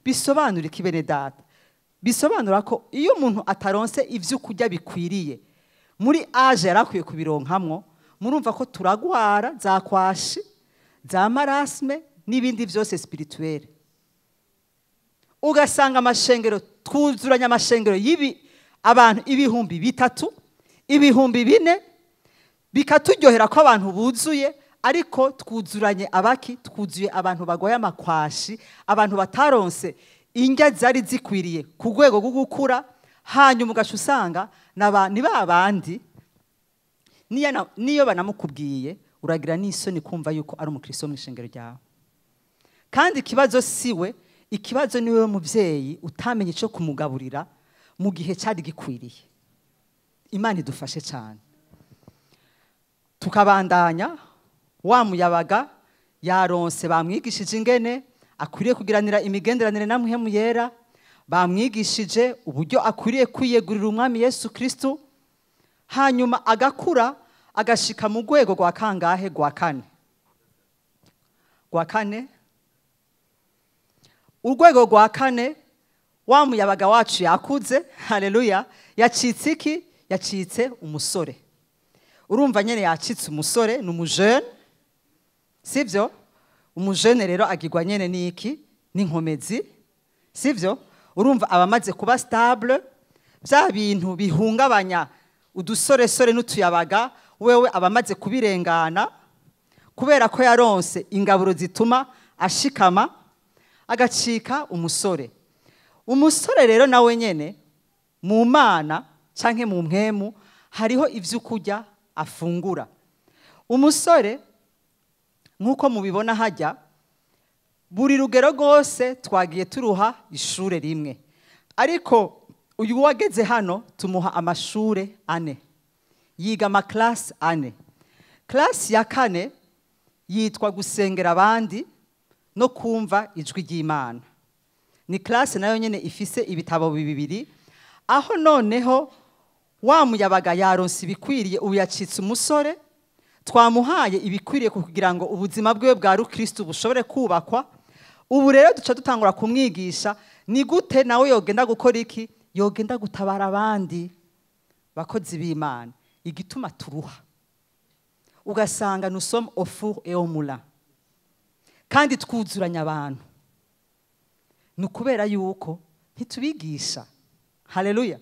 Bisobanura iki bene data? Bisobanura ko iyo umuntu ataronse ivyo kurya bikwiriye muri age yarakwiye kubironkamwo, murumva ko turagwara za kwashi, za marasme n'ibindi byose spirituel. Ugasanga amashengero twuzuranya amashengero y'ibi abantu 3,000, 4,000, bikaturyohera ko abantu buzuye, ariko twuzuranye abaki, twuzuye abantu bagoye amakwashi, abantu bataronse indya zari zikwiriye ku rwego rwo gukura. Hanyuma ugaca usanga ni ba bandi niyo banamukubwiye uragira n'isoni kumva yuko ari umukristo mu ishengero ryawe. Kandi ikibazo siwe, ikibazo ni wewe muvyeyi utamenye ico kumugaburira mu gihe cyari gikwiriye. Imana idufashe cyane. Tukabandanya, wa muyabaga yaronse, bamwigishije ingene akwiriye kugiranira imigenderanire na Mpwemu Yera, bamwigishije uburyo akwiriye kwiyegurira Umwami Yesu Kristo, hanyuma agakura agashika mu rwego rwa kangahe? Rwa kane. Rwa kane. Urwego rwa kane, wa muyabaga wacu yakuze, haleluya, yacitse iki? Yacitse umusore. Urumva nyene yacitse umusore, ni umujene, sivyo? Umujene rero agirwa nyene niki? N'inkomezi, sivyo? Urumva abamaze kuba stable, bya bintu bihungabanya udusoresore n'utuyabaga, wewe abamaze kubirengana, kubera ko yaronse ingaburo zituma ashikama, agacika umusore. Umusore rero nawe nyene mu Mana canke mu mpwemu hariho ivyo kurya afungura. Umusore nkuko mubibona hajya, buri rugero rwose twagiye turuha ishure rimwe, ariko uyu wageze hano tumuha amashure 4, yiga amaklasi 4. Klasi ya 4 Yitwa gusengera abandi no kumva ijwi ry'Imana. Ni classe nayo nyene ifise ibitabo bibiri, aho noneho wa muyabaga yaronse ibikwiriye, ubu yacitse umusore, twamuhaye ibikwiriye kugira ngo ubuzima bwiwe bwa rukristo bushobore kubakwa. Ubu rero duca dutangura kumwigisha ni gute nawe yogenda gukora iki, yogenda gutabara abandi bakozi b'Imana. Igituma turuha ugasanga nous sommes au four et au moulin, kandi twuzuranya abantu, ni ukubera yuko ntitubigisha. Haleluya.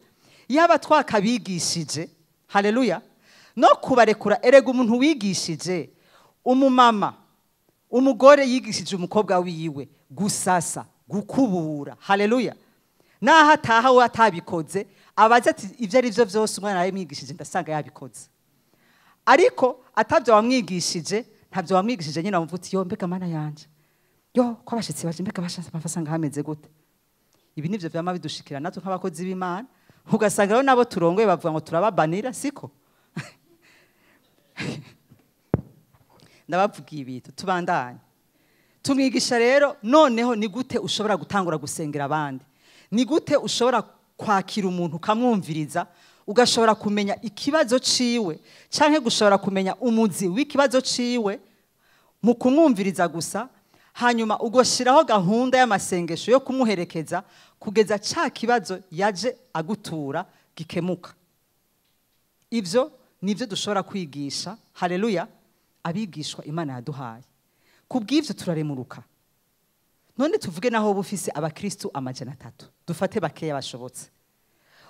Yaba twakabigishije, haleluya, no kubarekura. Erega umuntu wigishije umumama, umugore yigishije umukobwa wiwe gusasa, gukubura, haleluya, naho ataha we atabikoze, abaza ati ibyo ari byo byose umwana yamwigishije ndasanga yabikoze. Ariko atabyo wamwigishije, ntabyo wamwigishije nyine, wamvuga uti yo mbega mana yanje, yo ko abashitsi baje, mbega bashatse bafasanga hameze gute. Ibi nivyo vyama bidushikira natwe nk'abakozi b'Imana, ugasanga rero nabo turongoye bavuga ngo turababanira, siko? Ndabavugiye ibintu, tubandanye tumwigisha rero noneho ni gute ushobora gutangura gusengera abandi, ni gute ushobora kwakira umuntu ukamwumviriza, ugashobora kumenya ikibazo ciwe canke gushobora kumenya umuzi w'ikibazo ciwe mu kumwumviriza gusa, hanyuma ugoshiraho gahunda y'amasengesho yo kumuherekeza kugeza ca kibazo yaje agutura gikemuka. Ivyo nivyo dushobora kwigisha, haleluya, abigishwa Imana yaduhaye. Kubw'ivyo turaremuruka. None tuvuge naho bufise abakristu 300, dufate bakeya bashobotse,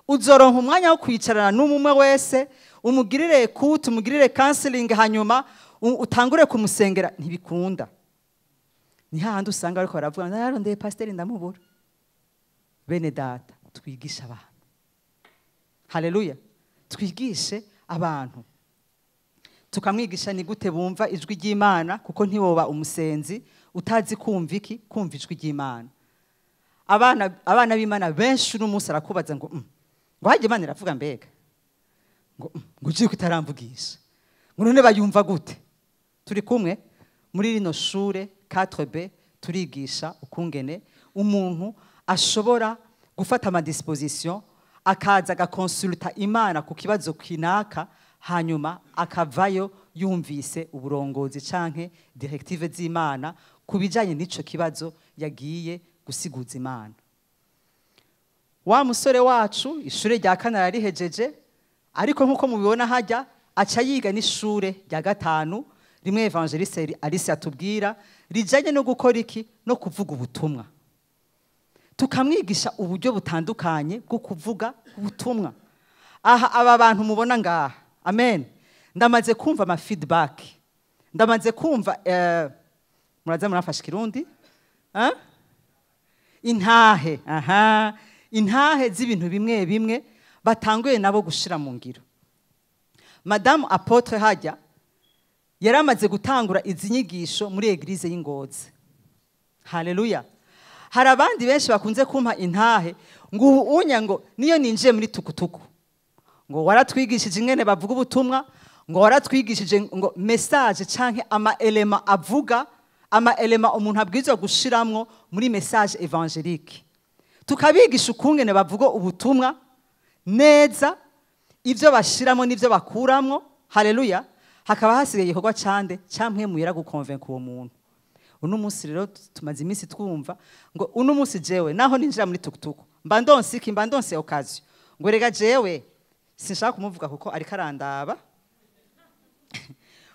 uzoronka umwanya wo kwicarana n'umwe wese, umugirire écoute, umugirire counseling, hanyuma utangure kumusengera. Ntibikunda. Ni hahandi usanga ariko baravuga nararondeye pasiteri ndamubura. Bene data, twigishe abantu, haleluya, twigishe abantu, tukamwigisha ni gute bumva ijwi ry'Imana, kuko ntiwoba umusenzi utazi kumva iki, kumva ijwi ry'Imana. Abana b'Imana benshi uno munsi arakubaza ngo ngo hajye Imana iravuga mbega, ngo ugiye kutaramvugisha, ngo none bayumva gute? Turi kumwe muri rino shure 4B, turigisha ukungene umuntu ashobora gufata ama disposition, akaza agakonsulta Imana ku kibazo kinaka, hanyuma akavayo yumvise uburongozi canke directive z'Imana kubijanye n'ico kibazo yagiye gusiguza Imana. Wa musore wacu ishure rya kane yarihejeje, ariko nkuko mubibona hajya aca yiga n'ishure rya 5 rimwe evangeliste Alice atubwira rijanye no gukora iki, no kuvuga ubutumwa. Tukamwigisha uburyo butandukanye bwo kuvuga ubutumwa. Aha aba bantu mubona ngaha, amen, ndamaze kumva ama feedback, ndamaze kumva muraza murafasha Kirundi, intahe, aha, intahe z'ibintu bimwe bimwe batanguye nabo gushira mu ngiro. Madame Apotre hajya yaramaze gutangura izi nyigisho muri eglise y'Ingozi. Haleluya. Hari abandi benshi bakunze kumpa intahe ngo ubu unya ngo niyo ninjiye muri tukutuku, ngo waratwigishije ingene bavuga ubutumwa, ngo waratwigishije ngo message canke ama elema avuga, ama elema umuntu abwirizwa gushiramwo muri message évangélique. Tukabigisha ukungene bavuga ubutumwa neza, ivyo bashiramo n'ivyo bakuramwo. Haleluya. Hakaba hasigaye igikorwa cande camwe muyera gukonvenka uwo muntu. Uno munsi rero tumaze iminsi twumva ngo uno munsi jewe naho ninjira muri tukutuku mba ndonse iki, mba ndonse occasion, ngo rega jewe sinshaka kumuvuga kuko ariko arandaba,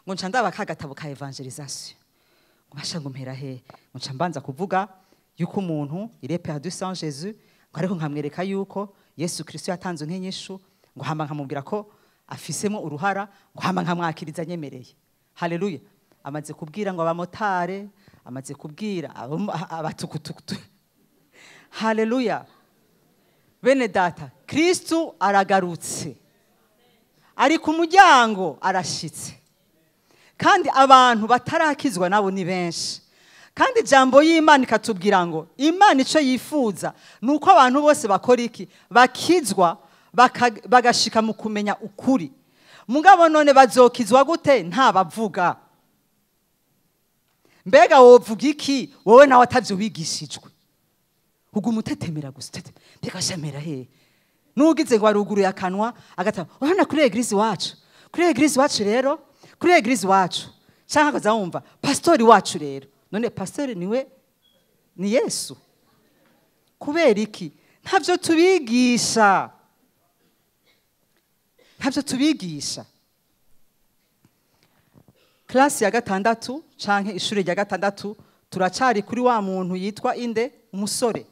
ngo nca ndaba ka gatabo ka evangelisation, ngo basha ngo mpera he, ngo nca mbanza kuvuga yuko umuntu il est perdu sans Jésus, ngo ariko nkamwereka yuko Yesu Kristo yatanze nk'inyishu, ngo hama nkamubwira ko afisemo uruhara, ngo hama nkamwakiriza nyemereye. Haleluya. Amaze kubwira ngo abamotare, amaze kubwira abatukutuku. Haleluya. Bene data, Kristo aragarutse, ari ku muryango, arashitse. Kandi abantu batarakizwa nabo ni benshi. Kandi ijambo y'Imana ikatubwira ngo Imana ico yifuza nuko abantu bose bakora iki, bakizwa, bagashika mu kumenya ukuri. Mugabo none bazokizwa gute nta bavuga? Mbega wovuga iki wowe nawe atavyo wigishijwe? Uguma utetemera gusa, utetemera. Mbega shamera he? Nugize ngo aruguruye akanwa agataba, urabona kuri église iwacu, kuri église iwacu rero, kuri église iwacu. Canke akaza wumva pastori wacu rero. None pastori niwe ni Yesu? Kubera iki? Ntavyo tubigisha. Ntavyo tubigisha. Classe ya gatandatu canke ishure rya gatandatu, turacari kuri wa muntu yitwa inde? Umusore.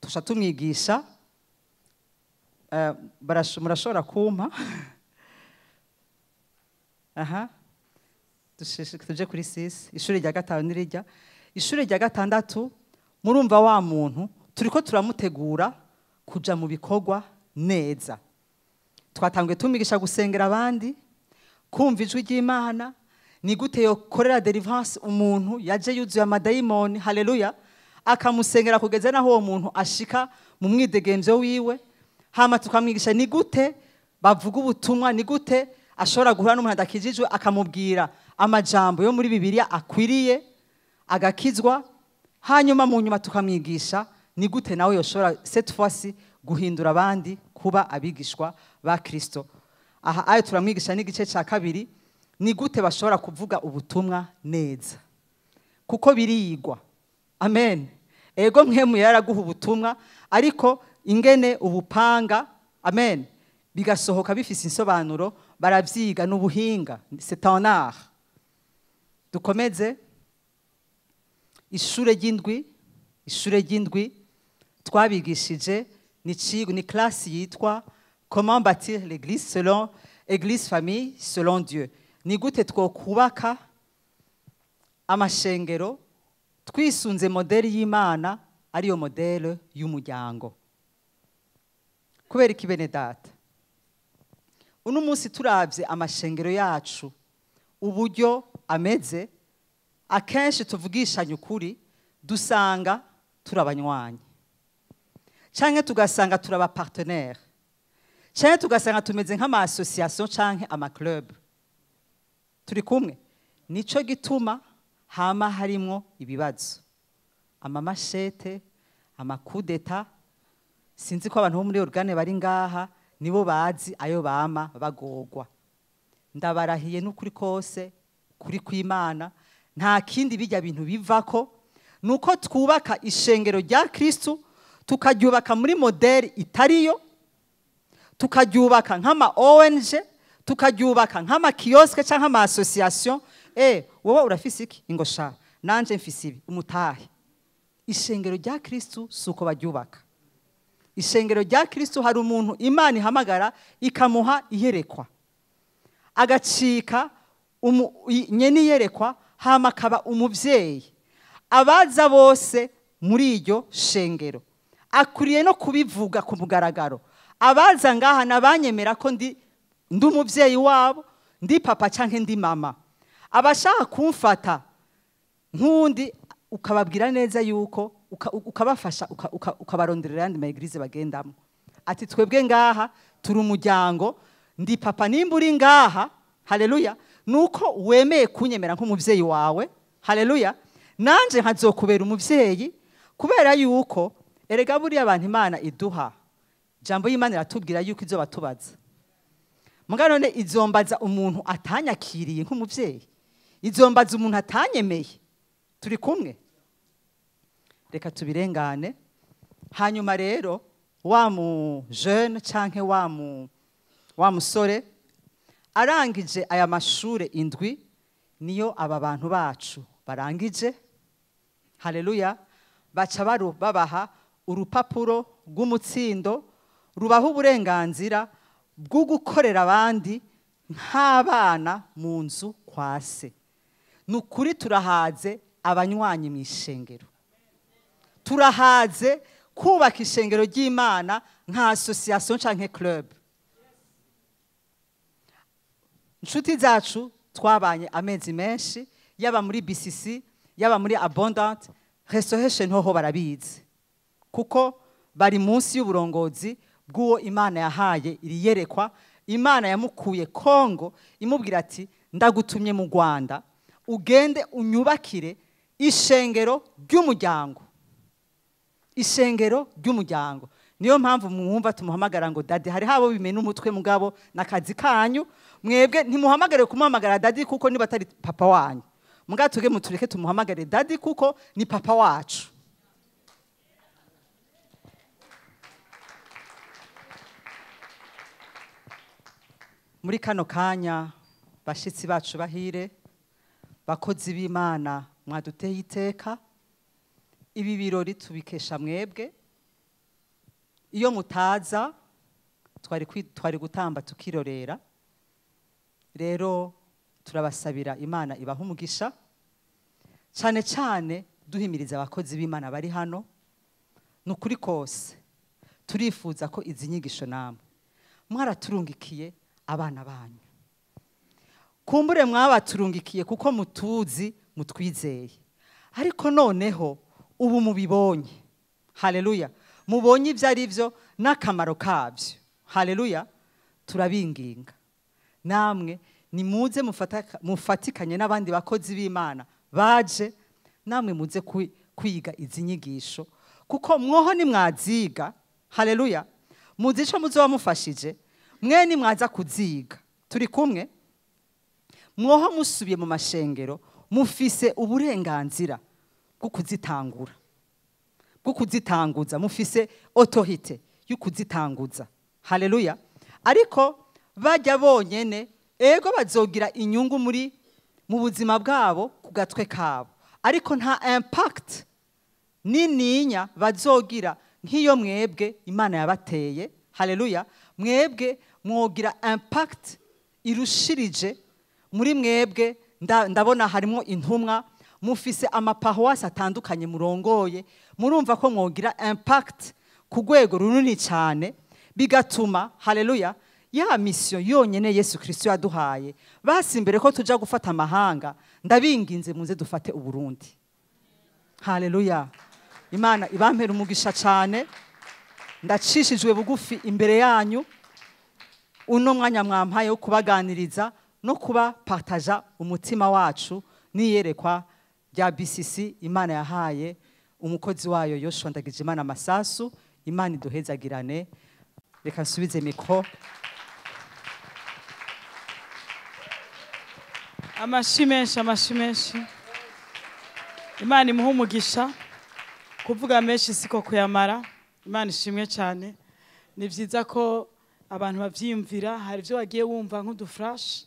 Tusha tumwigisha, murashobora kumpa aha tuje kuri 6, ishure rya gatanu nirijya. Ishure rya gatandatu, murumva wa muntu turiko turamutegura kuja mu bikorwa neza. Twatanguye tumigisha gusengera abandi, kumva ijwi ry'Imana, ni gute yokorera deliverance umuntu yaje yuzuye amadayimoni, haleluya, akamusengera kugeza naho uwo muntu ashika mu mwidegemvyo wiwe. Hama tukamwigisha ni gute bavuga ubutumwa, ni gute ashobora guhura n'umuntu adakijijwe akamubwira amajambo yo muri Bibiliya akwiriye agakizwa. Hanyuma mu nyuma tukamwigisha ni gute nawe yoshobora cette fois-ci guhindura abandi kuba abigishwa ba Kristo. Aha ayo turamwigisha n'igice ca kabiri, ni gute bashobora kuvuga ubutumwa neza, kuko birigwa. Amen. Ego mwemu yaraguha ubutumwa, ariko ingene ubupanga, amen, bigasohoka bifise insobanuro, baravyiga n'ubuhinga, c'est un art. Dukomeze. Ishure ry'indwi, ishure ry'indwi twabigishije ni cigo, ni classe yitwa comment bâtir l'église selon église famille selon Dieu. Ni gute twokubaka amashengero twisunze modèle y'Imana, ariyo modèle y'umuryango. Kubera iki bene data? Uno munsi turavye amashengero yacu uburyo ameze, akenshi tuvugishanye ukuri dusanga turabanywanyi, canke tugasanga turaba partenaire, canke tugasanga tumeze nk'ama association canke ama club. Turi kumwe? Nico gituma hama harimwo ibibazo, amamashete, amakudeta. Sinzi ko abantu bo muri organe bari ngaha nibo bazi ayo bama bagogwa. Ndabarahiye n'ukuri kose kuri kw'Imana, nta kindi bijya bintu bivako nuko twubaka ishengero rya Kristo, tukaryubaka muri modèle itariyo, tukaryubaka nk'ama ONG, tukaryubaka nk'ama kiosque canke ama association. Wowe urafise iki? Ingo sha nanje mfise ibi, umutahe. Ishengero rya Kristo suko baryubaka. Ishengero rya Kristo hari umuntu Imana ihamagara ikamuha iyerekwa, agacika nyene iyerekwa, hama akaba umuvyeyi. Abaza bose muri iryo shengero akuriye no kubivuga ku mugaragaro. Abaza ngaha nabanyemera ko ndi umuvyeyi wabo, ndi papa canke ndi mama. Abashaka kumfata nk'undi ukababwira neza yuko ukabafasha, ukabaronderera yandi ma église bagendamo. Ati twebwe ngaha turi umuryango, ndi papa nimba uri ngaha, haleluya, nuko wemeye kunyemera nk'umuvyeyi wawe, haleluya, nanje nkazokubera umuvyeyi. Kubera yuko erega buriya abantu Imana iduha, jambo y'Imana iratubwira yuko izo batubaza. Muga none izombaza umuntu atanyakiriye nk'umuvyeyi, izombaza umuntu atanyemeye. Turi kumwe? Reka tubirengane. Hanyuma rero wa mu jeune canke wa musore arangije aya mashure indwi, niyo aba bantu bacu barangije, haleluya, baca babaha urupapuro rw'umutsindo rubaha uburenganzira bwo gukorera abandi nk'abana mu nzu kwa se. Ni ukuri turahaze abanywanyi mu ishengero, turahaze kubaka ishengero ry'Imana nka association canke club. Inshuti zacu twabanye amezi menshi, yaba muri BCC, yaba muri Abundant Restoration, hoho barabizi, kuko bari munsi y'uburongozi bw'uwo Imana yahaye iri yerekwa. Imana yamukuye Kongo imubwira ati ndagutumye mu Rwanda Ugende unyubakire ishengero ry'umuryango. Ishengero ry'umuryango. Niyo mpamvu mwumva tumuhamagara ngo daddy. Hari habo bimena umutwe mugabo nakazi kanyu, mwebwe ntimuhamagare kumuhamagara daddy kuko niba atari papa wanyu. Mugabo tuge mutureke tumuhamagare daddy kuko ni papa wacu. Muri kano kanya bashitsi bacu bahire, bakozi b'Imana mwaduteye iteka, ibi birori tubikesha mwebwe. Iyo mutaza twari gutamba tukirorera. Rero turabasabira Imana ibaha umugisha, cyane cyane duhimiriza abakozi b'Imana bari hano. Nukuri kose turifuza ko izi nyigisho namwe mwaraturungikiye abana banyu, kumbure mwabaturungikiye kuko mutuzi mutwizeye, ariko noneho ubu mubibonye. Haleluya, mubonye ibyo ari byo n'akamaro kabyo. Haleluya, turabinginga namwe nimuze mufatikanye n'abandi bakozi b'Imana baje, namwe muze kwiga izi nyigisho, kuko mwoho nimwaziga. Haleluya, muzi ico muzoba mufashije mwe nimwaza kuziga. Turi kumwe, mwoho musubiye mu mashengero mufise uburenganzira bwo kuzitangura, bwo kuzitanguza, mufise autorité yo kuzitanguza. Haleluya. Ariko bajya bonyene ego bazogira inyungu muri mu buzima bwabo ku gatwe kabo, ariko nta impact nininya bazogira nk'iyo mwebwe Imana yabateye. Haleluya, mwebwe mwogira impact irushirije muri mwebwe. Ndabona harimo intumwa, mufise amaparuwasi atandukanye murongoye, murumva ko mwogira impact ku rwego runini cyane, bigatuma haleluya ya mission yonyene Yesu Kristo yaduhaye. Basi imbere ko tuja gufata amahanga, ndabinginze muze dufate Uburundi. Haleluya, Imana ibampera umugisha cyane. Ndacishijwe bugufi imbere yanyu uno mwanya mwampaye wo kubaganiriza no kuba partaja umutima wacu niyerekwa rya BCC Imana yahaye umukozi wayo Yoshua Ndagijimana Masasu. Imana iduhezagirane. Reka nsubize mikro. Amashi menshi, amashi menshi. Imana imuhe umugisha. Kuvuga menshi siko kuyamara. Imana ishimwe cyane. Ni byiza ko abantu bavyiyumvira, hari ibyo wagiye wumva nk'uduflash,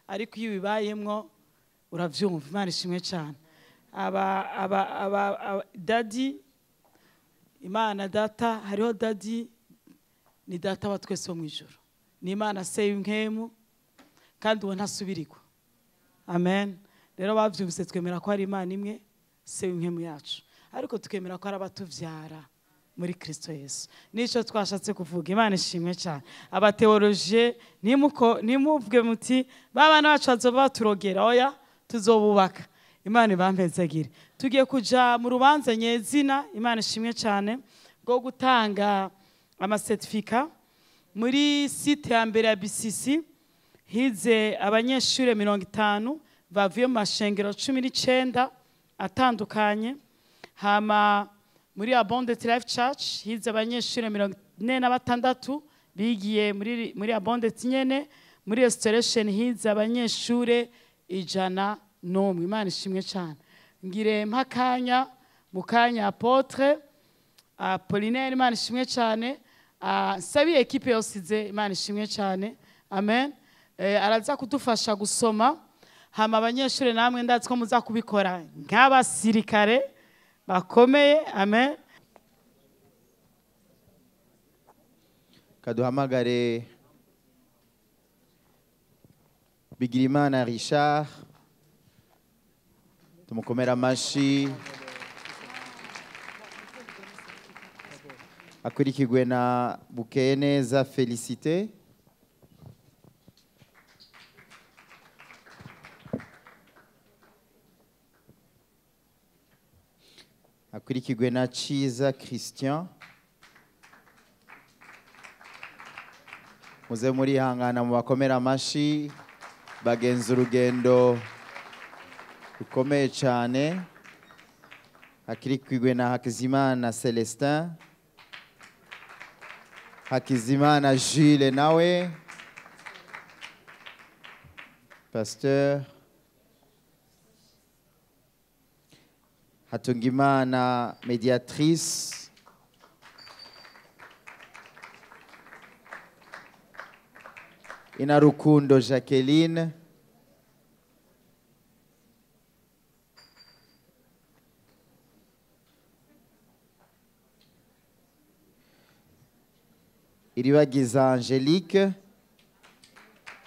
ariko iyo bibayemwo uravyumva. Imana ishimwe cyane. Aba daddy, Imana data, hariho daddy ni data wa twese wo mwijuru, ni Imana se y'inkemu kandi uwo ntasubirikwa. Amen. Rero bavyumvise twemera ko ari Imana imwe se y'inkemu yacu, ariko tukemera ko ari abatuvyara muri Kristo Yesu. Nico twashatse kuvuga. Imana ishimwe cyane. Abateologie nimuvuge muti babana bacu bazoba baturogera, oya tuzobubaka. Imana ibampezagire. Tugiye kuja mu rubanza nyezina. Imana ishimwe cyane, rwo gutanga amasertifika muri site ya mbere ya BCC. Hize abanyeshure 50 bavuye mu mashengero 19 atandukanye. Hama muri Abundant Life Church hize abanyeshure 46 bigiye muri Abundant nyene. Muri Restoration hize abanyeshure 101. Imana ishimwe cyane. Ngire mpakanya mukanya Apotre Apollinaire, Imana ishimwe cyane. Sabi equipe yosize, Imana ishimwe cyane. Amen. Araza kudufasha gusoma. Hama abanyeshure namwe ndazi ko muza kubikora nk'abasirikare bakomeye. Amen. Kaduhamagare Bigirimana Richard, tumukomera amashi, akurikirwe na Bukeneza Felicité. Akurikirwe na Chiza Christian. Muze muri hangana mubakomera amashi, bagenza urugendo Rukomeye cyane. Hakirikwigwe na Hakizimana Celestin, Hakizimana Jules nawe, Pasteur Hatungimana Mediatrice, Inarukundo Jacqueline, Iribagiza Angelique,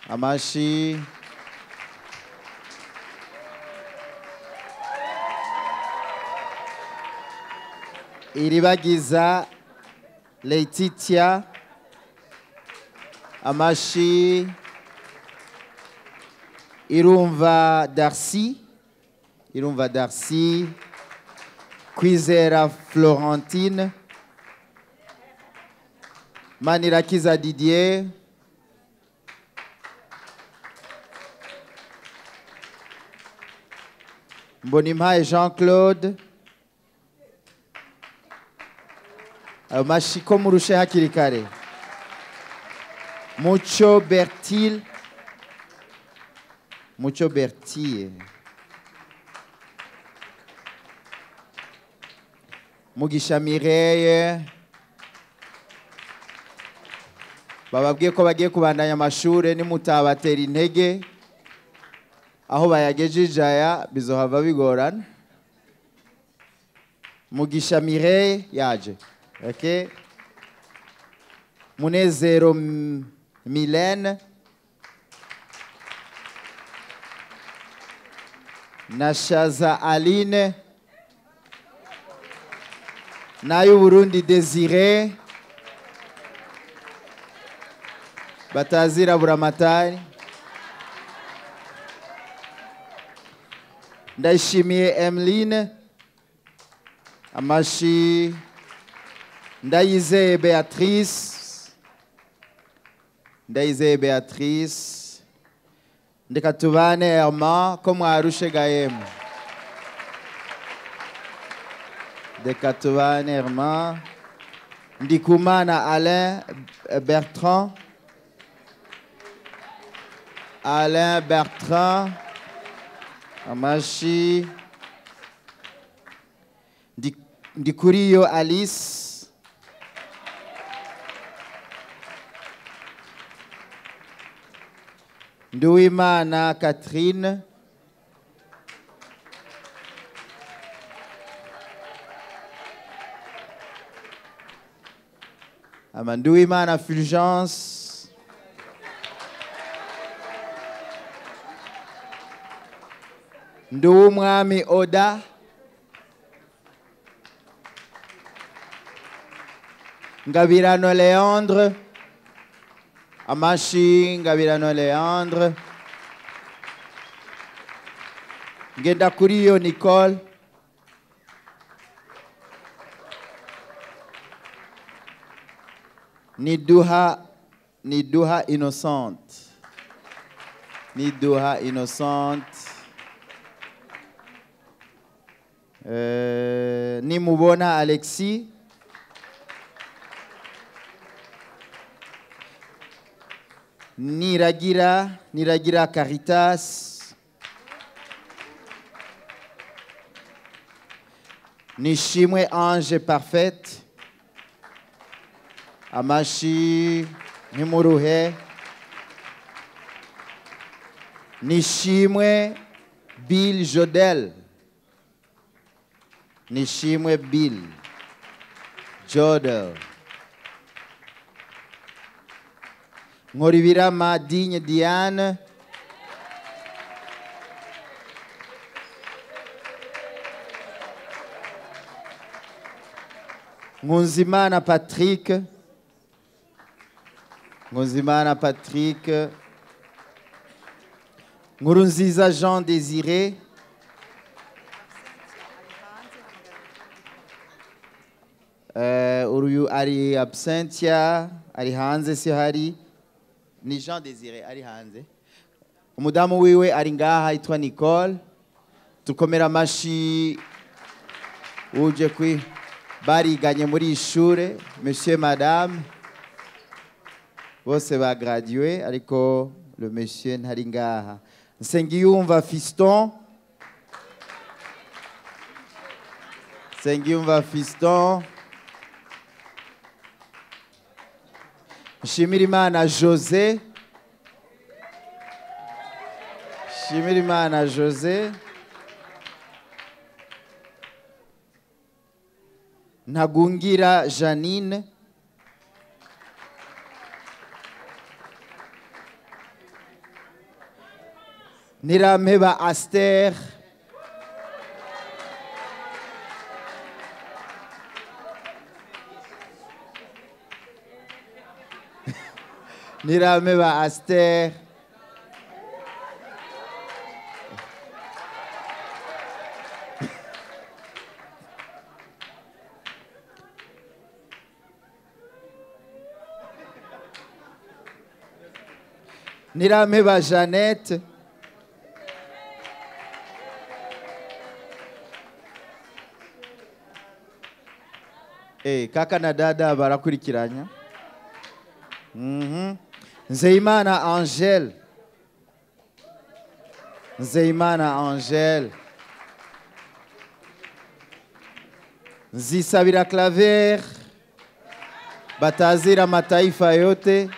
Amashi, Iribagiza Laetitia, Amashi, Irumva Darcy, Irumva Darcy, Kwizera Florentine, Manirakiza Didier, Mbonimpaye Jean-Claude, Mashiko murushe hakiri kare, Mucho Bertil, Mucho Bertil, Mugisha Mireille, bababwiye ko bagiye kubandanya amashure nimutabatera intege aho bayagejeje aya bizohava bigorana. Mugisha Mireille yaje. Okay. Munezero Milene, Nashaza Aline, Nayo Burundi Desire, Batazira Buramatari, Ndayishimiye Emeline, Amashi, Ndayizeye Beatrice, Ndayizeye Beatrice, Ndekatubane Herman, ko mwarushe gahemu. Ndekatubane Herman, Ndikumana Alain Bertrand, Alain Bertrand, Amashi, Ndikuriyo Alice, Nduwimana Catherine, Nduwimana Fulgence, Nduwumwami Oda, Ngabirano Léandre, Amashi Ngabirano Léandre, Ngendakuriyo Nicole, Niduha, Niduha Innocente, Niduha Innocente, Nimubona Alexis, Niragira, Niragira Caritas, Nishimwe Ange Parfaite, Amashi Nimuruhe, Nishimwe Bill Jodel, Nishimwe Bill Jodel, Ngoribirama Digne Diane, Ngunzimana Patrick, Ngunzimana Patrick, Nkurunziza Jean Désiré, uyu ari absentia, ari hanze si hari, ni Jean Désiré ari hanze. Umudamu wiwe ari ngaha yitwa Nicole. Tukomera amashi uje kwi bariganye muri ishure, monsieur, madame bose ba gradué, ariko le monsieur ntari ngaha. Nsengiyumva Fiston, Nsengiyumva Fiston. Nshimirimana José, Nshimirimana José. Ntagungira Janine, Nirampeba Aster, Nirampeba Aster. Nirampeba Jeannette, kaka na dada barakurikiranya. Nzeyimana Angèle, Nzeyimana Angèle. Nzisabira Claver, batazira mataifa yote.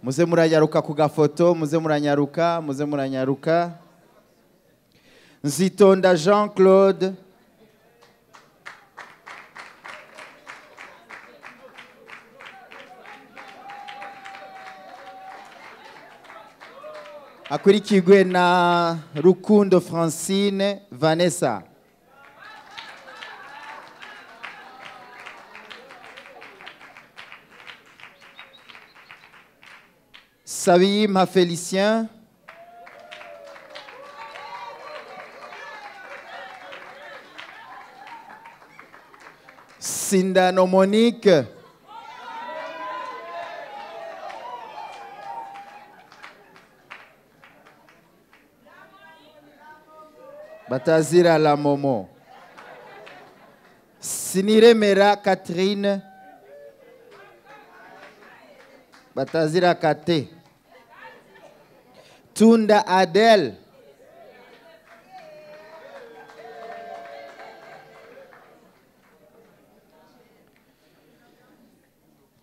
Muze muranyaruka ku gafoto, muze muranyaruka, muze muranyaruka. Nzitonda Jean-Claude, akurikirwe na Rukundo Francine Vanessa. Sabima Félicien, Sindano Monique, Batazira la Momo, Siniremera Catherine, Batazira Kate, Tunda Adele,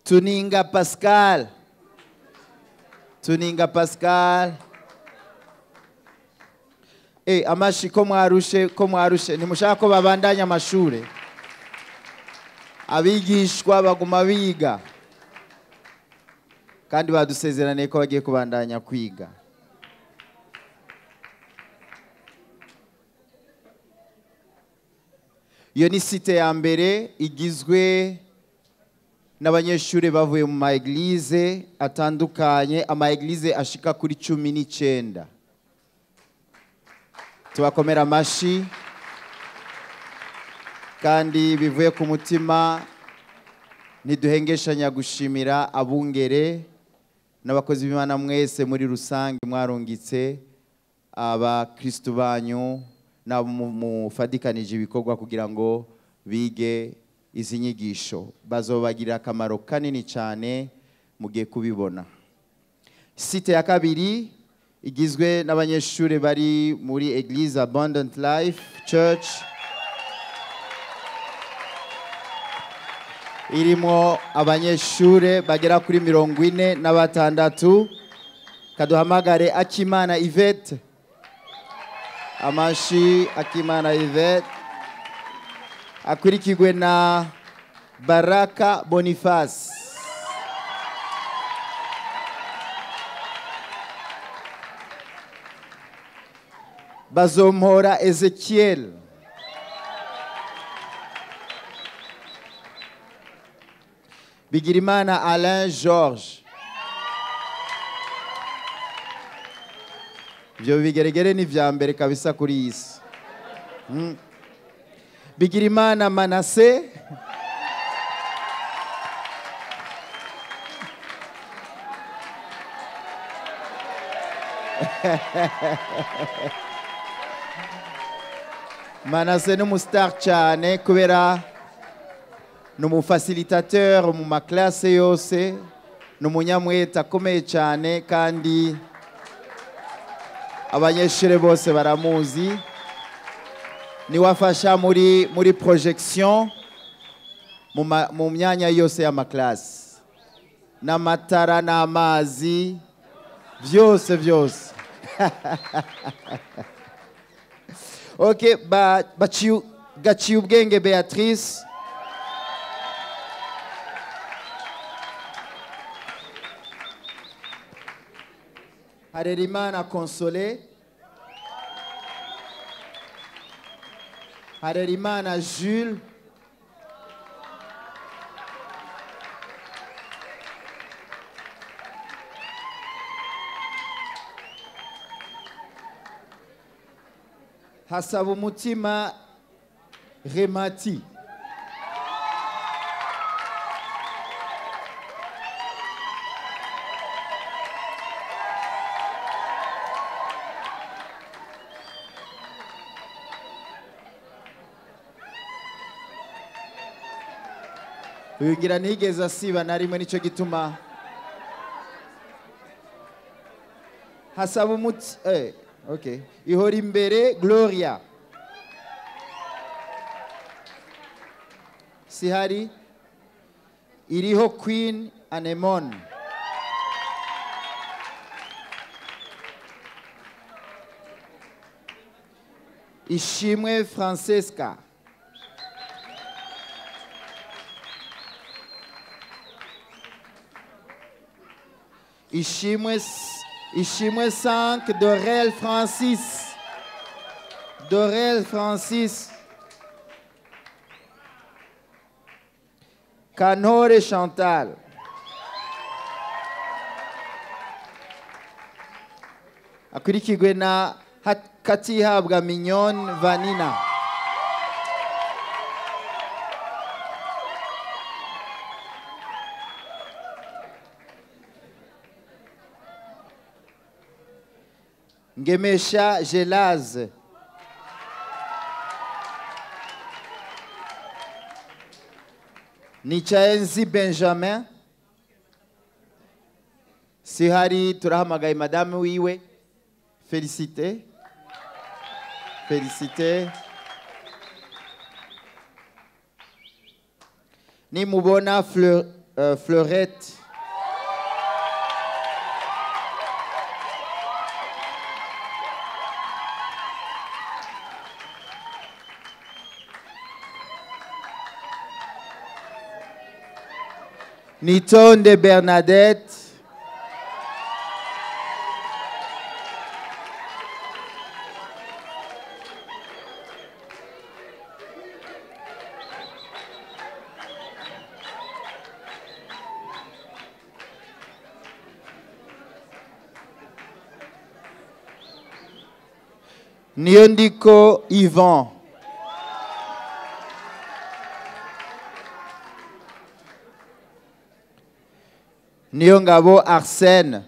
Tuninga Pascal, Tuninga Pascal. Amashi ko mwarushe, ko mwarushe, nimushaka ko babandanya amashure, abigishwa baguma biga kandi badusezeraniye ko bagiye kubandanya kwiga. Iyo ni site ya mbere igizwe n'abanyeshuri bavuye mu ma eglise atandukanye, ama eglise ashika kuri 19. Tubakomera amashi kandi bivuye ku mutima. Ntiduhengeshanya gushimira abungere n'abakozi b'Imana mwese muri rusange mwarungitse abakristu banyu nabo mufadikanije ibikorwa kugira ngo bige izi nyigisho, bazobagirira akamaro kanini cyane mugiye kubibona. Site ya kabiri igizwe n'abanyeshuri bari muri Eglise Abundant Life Church, irimo abanyeshuri bagera kuri 46. Kaduhamagare Akimana Yvette, amashi Akimana Yvette, akurikirwe na Baraka Boniface. Bazomhora Ezekiel, Bigirimana Alain Georges. Ibyo bigeregere ni vya mbere kabisa kuri iyi si. Bigirimana Manase, Manase ni umustar cyane kubera ni umufacilitateur mu maklase yose, ni umunyamwete akomeye cyane kandi abanyeshuri bose baramuzi. Niwe afasha muri projection mu myanya yose y'amaklase, n'amatara n'amazi byose byose. Ok, baciye ubwenge Beatrice. Harerimana Consolé. Harerimana Jules. Hasabumutima Remati. Uyu ntigeze asiba na rimwe, nicyo gituma Hasabumuti okay. Ihora imbere Gloria. Sihari iriho Queen Anemone. Ishimwe Francesca. Ishimwe 5, Dorel Francis. Dorel Francis. Kanore Chantal. Akurikirwe na Katihabwa Mignon Vanina. Ngemesha Gelaz. Nichaenzi Benjamin. Sihari turahamagaye madame wiwe. Félicité. Félicité. Nimubona Fleurette. Nitonde Bernadette. Nyondiko Yvan. Nyongabo Arsène.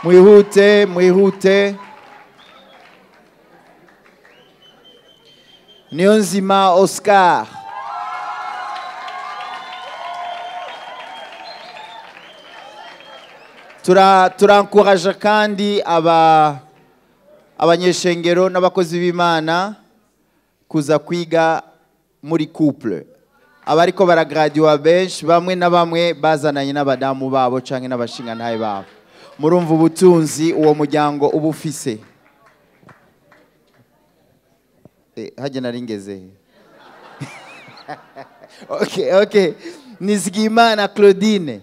Mwihute, mwihute. Nyonzima Oscar. Turankuraje kandi abanyeshengero n'abakozi b'Imana kuza kwiga muri couple. Abariko baragraduwa benshi bamwe na bamwe bazananye n'abadamu babo canke n'abashingantahe babo. Murumva ubutunzi uwo muryango ubufise. Haje naringeze. Okay, okay. Nizigimana Claudine.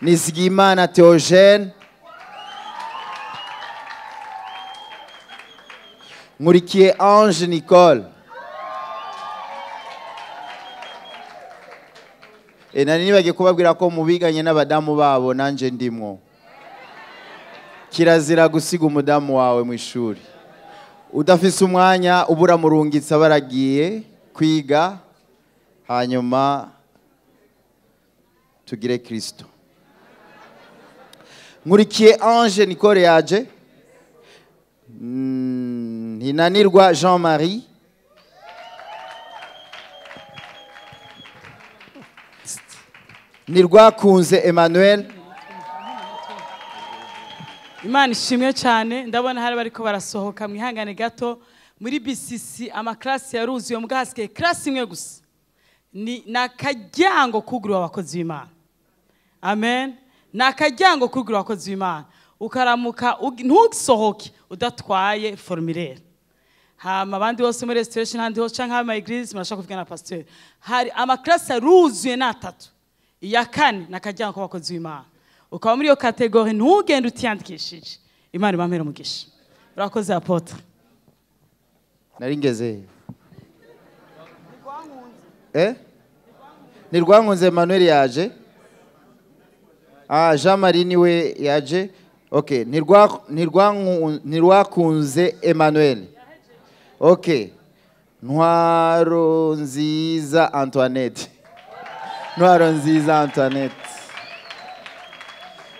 Nizigimana Théogène. Nkurikiye Ange Nicole. Nari nibagiye kubabwira ko mubiganye n'abadamu babo nanje ndimwo. Kirazira gusiga umudamu wawe mu ishuri. Udafise umwanya ubura murungitsa baragiye kwiga, hanyuma Tugire Kristo. Nkurikiye Ange Nicole yaje. Ntinanirwa Jean-Marie. Nirwakunze Emmanuel. Imana ishimwe cyane. Ndabona hari bariko barasohoka, mwihangane gato. Muri BCC amaklasi yaruzuye, mbwa hasigaye klasi imwe gusa. Ni nakaryango kugurwa abakozi b'Imana. Amen. Nakaryango kugurwa abakozi b'Imana. Ukaramuka ntusohoke udatwaye formulaire. Hama abandi bose muri restoration handi hose canke ama église murashaka kuvugana na pasteur. Hari amaklasi yaruzuye natatu. Iya kane nakaryango k'abakozi b'Imana. Ukaba muri iyo category ntugende utiyandikishije. Imana ibampere umugisha. Urakoze apôtre. Naringeze. Nirwankunze Emmanuel yaje. Jean-Marie niwe yaje. Okay, Nirwakunze Emmanuel. Okay. Ntwaro nziza Antoinette. Ntwaro nziza Antoinette.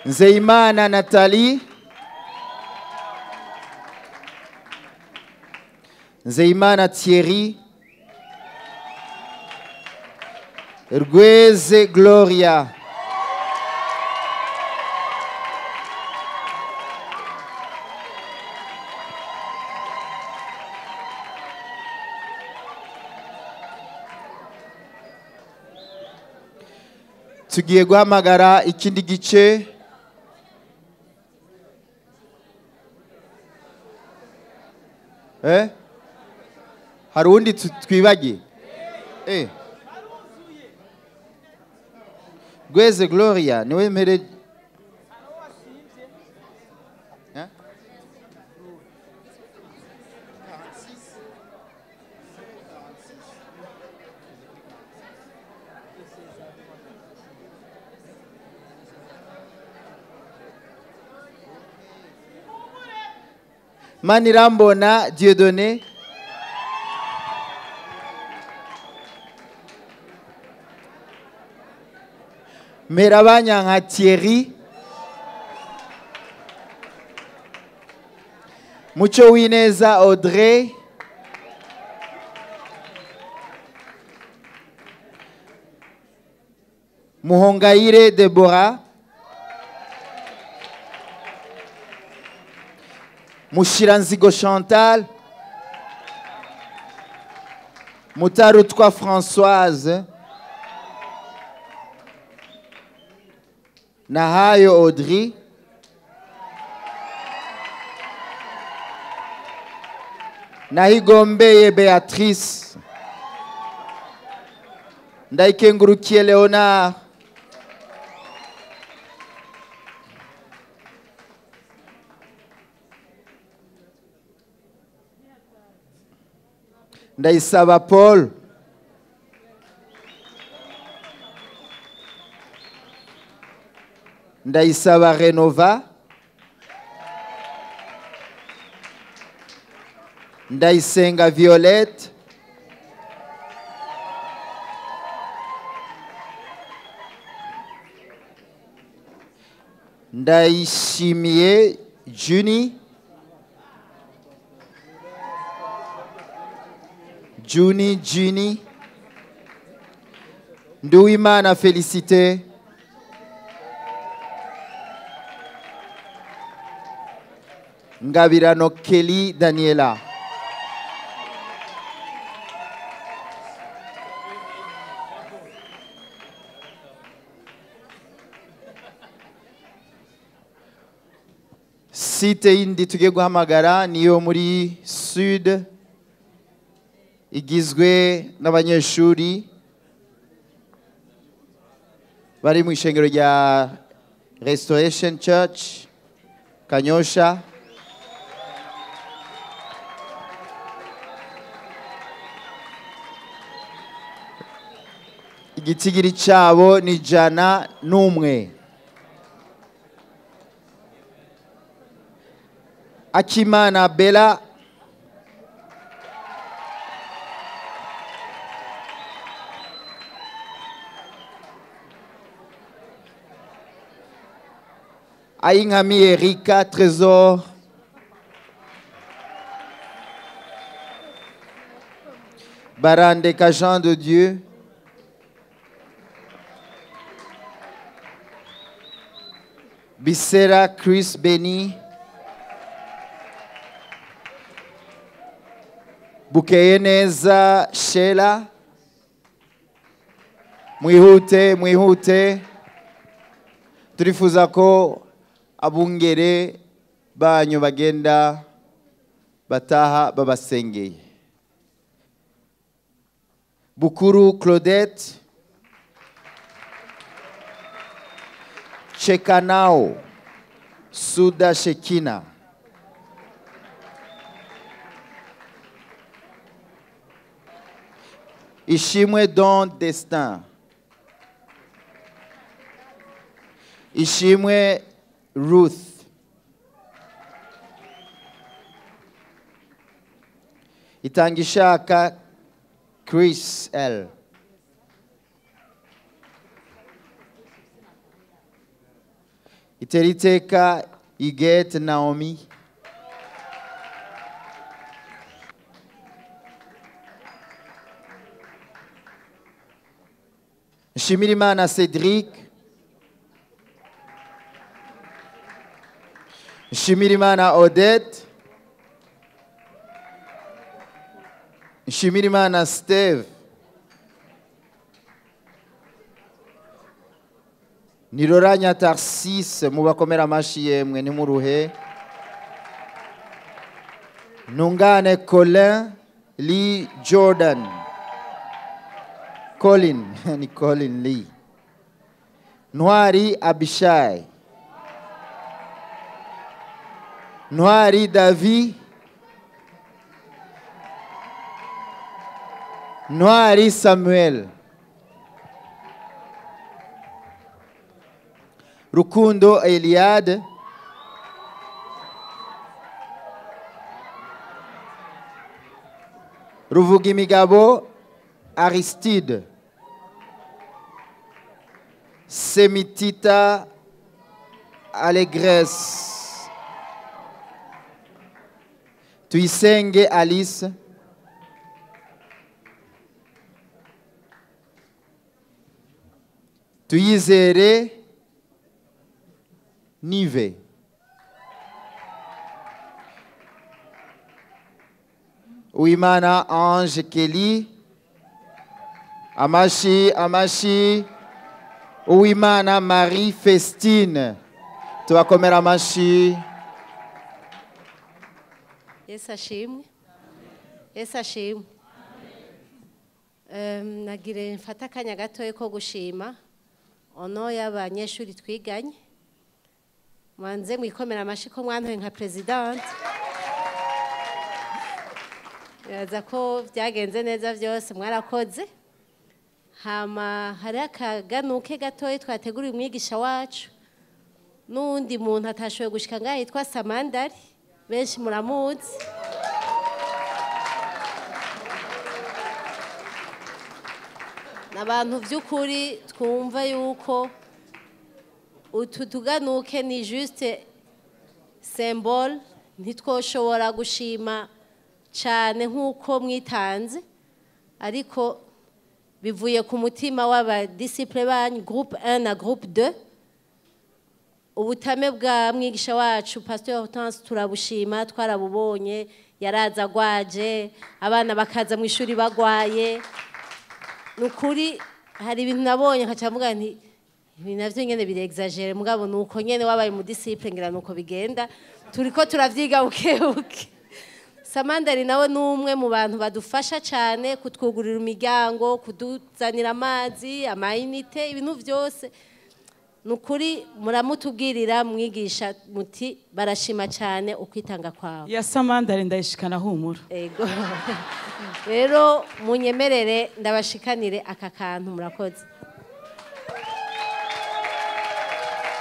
Nzeyimana Nathalie. Nzeyimana Thierry. Rweze Gloria. Tugiye guhamagara ikindi gice. Hari uwundi twibagiye? Rweze Gloria niwe mpere. Manirambona Dieudonné. Merabanyanka Thierry. Mucho Wineza Audrey. Muhongaire Deborah. Mushiranzigo Chantal. Mutarutwa Françoise. Nahayo Audrey. Nahigombeye Beatrice. Ndaikengurukiye Leonard. Ndaisaba Paul. Ndaisaba Renova. Ndaisenga Violette. Ndaishimiye Juni. Juni, Juni. Nduwimana Félicité. Ngabirano Kelly Daniela. Site yindi tugiye guhamagara niyo muri Sud, igizwe n'abanyeshuri bari mu ishengero rya Restoration Church Kanyosha. Igitigiri cyabo ni 101. Akimana Bella. Ayinkami Erika Trésor. Barandeka Jean de Dieu. Bissera Chris Beni. Bukeyeneza Sheila. Mwihute, mwihute. Turifuza ko abungere banyu bagenda bataha babasengeye. Bukuru Claudette. Chekanao Suda Shekina. Ishimwe Don Destin. Ishimwe Ruth. Itangishaka Chris L. Iteriteka Iget Naomi. Nshimirimana Cedric. Nshimirimana Odette. Nshimirimana Steve. Niroranya Tarsis, mubakomera amashi yemwe nimuruhe. Nungane Colin Lee Jordan. Colin, ni Colin Lee. Nwari Abishai. Nwari David. Nwari Samuel. Rukundo Eliade. Ruvugimigabo Aristide. Semitita Allegresse. Tuisenge Alice. Tuyizere Nive. Uimana Ange Kelly. Amashi, Amashi. Uimana Marie Festine. Tubakomera amashi. Yesu ashimwe. Yesu ashimwe. Nagire mfata akanya gatoya ko gushima ono y'abanyeshuri twiganye. Mwanze mwikomera amashi ko mwantoye nka president. Yaza ko byagenze neza byose mwarakoze. Hama hari akaganuke gatoya twateguriye umwigisha wacu n'undi muntu atashoboye gushika ngaho yitwa Samandari, benshi muramuzi. N'abantu by'ukuri twumva yuko utu tuganuke ni juste symbole, ntitwoshobora gushima cyane nk'uko mwitanze, ariko bivuye ku mutima w'abadisciple banyu groupe 1 na groupe 2. Ubutame bwa mwigisha wacu Pasteur Hortense turabushima, twarabubonye, yaraza agwaje, abana bakaza mu ishuri bagwaye. Nukuri hari ibintu nabonye nkaca mvuga nti ibi navyo nyene birexagere, mugabo nuko nyene wabaye mu disciple ngira nuko bigenda, turiko turavyiga buke buke. Samandari nawe numwe mu bantu badufasha cyane kutwugurira imiryango, kuduzanira amazi, amayinite, ibintu byose. Nukuri muramutubwirira mwigisha muti barashima cyane ukwitanga kwawe. Ya Samandari ndayishikana humura. Ego. Rero munyemerere ndabashikanire aka kantu, murakoze.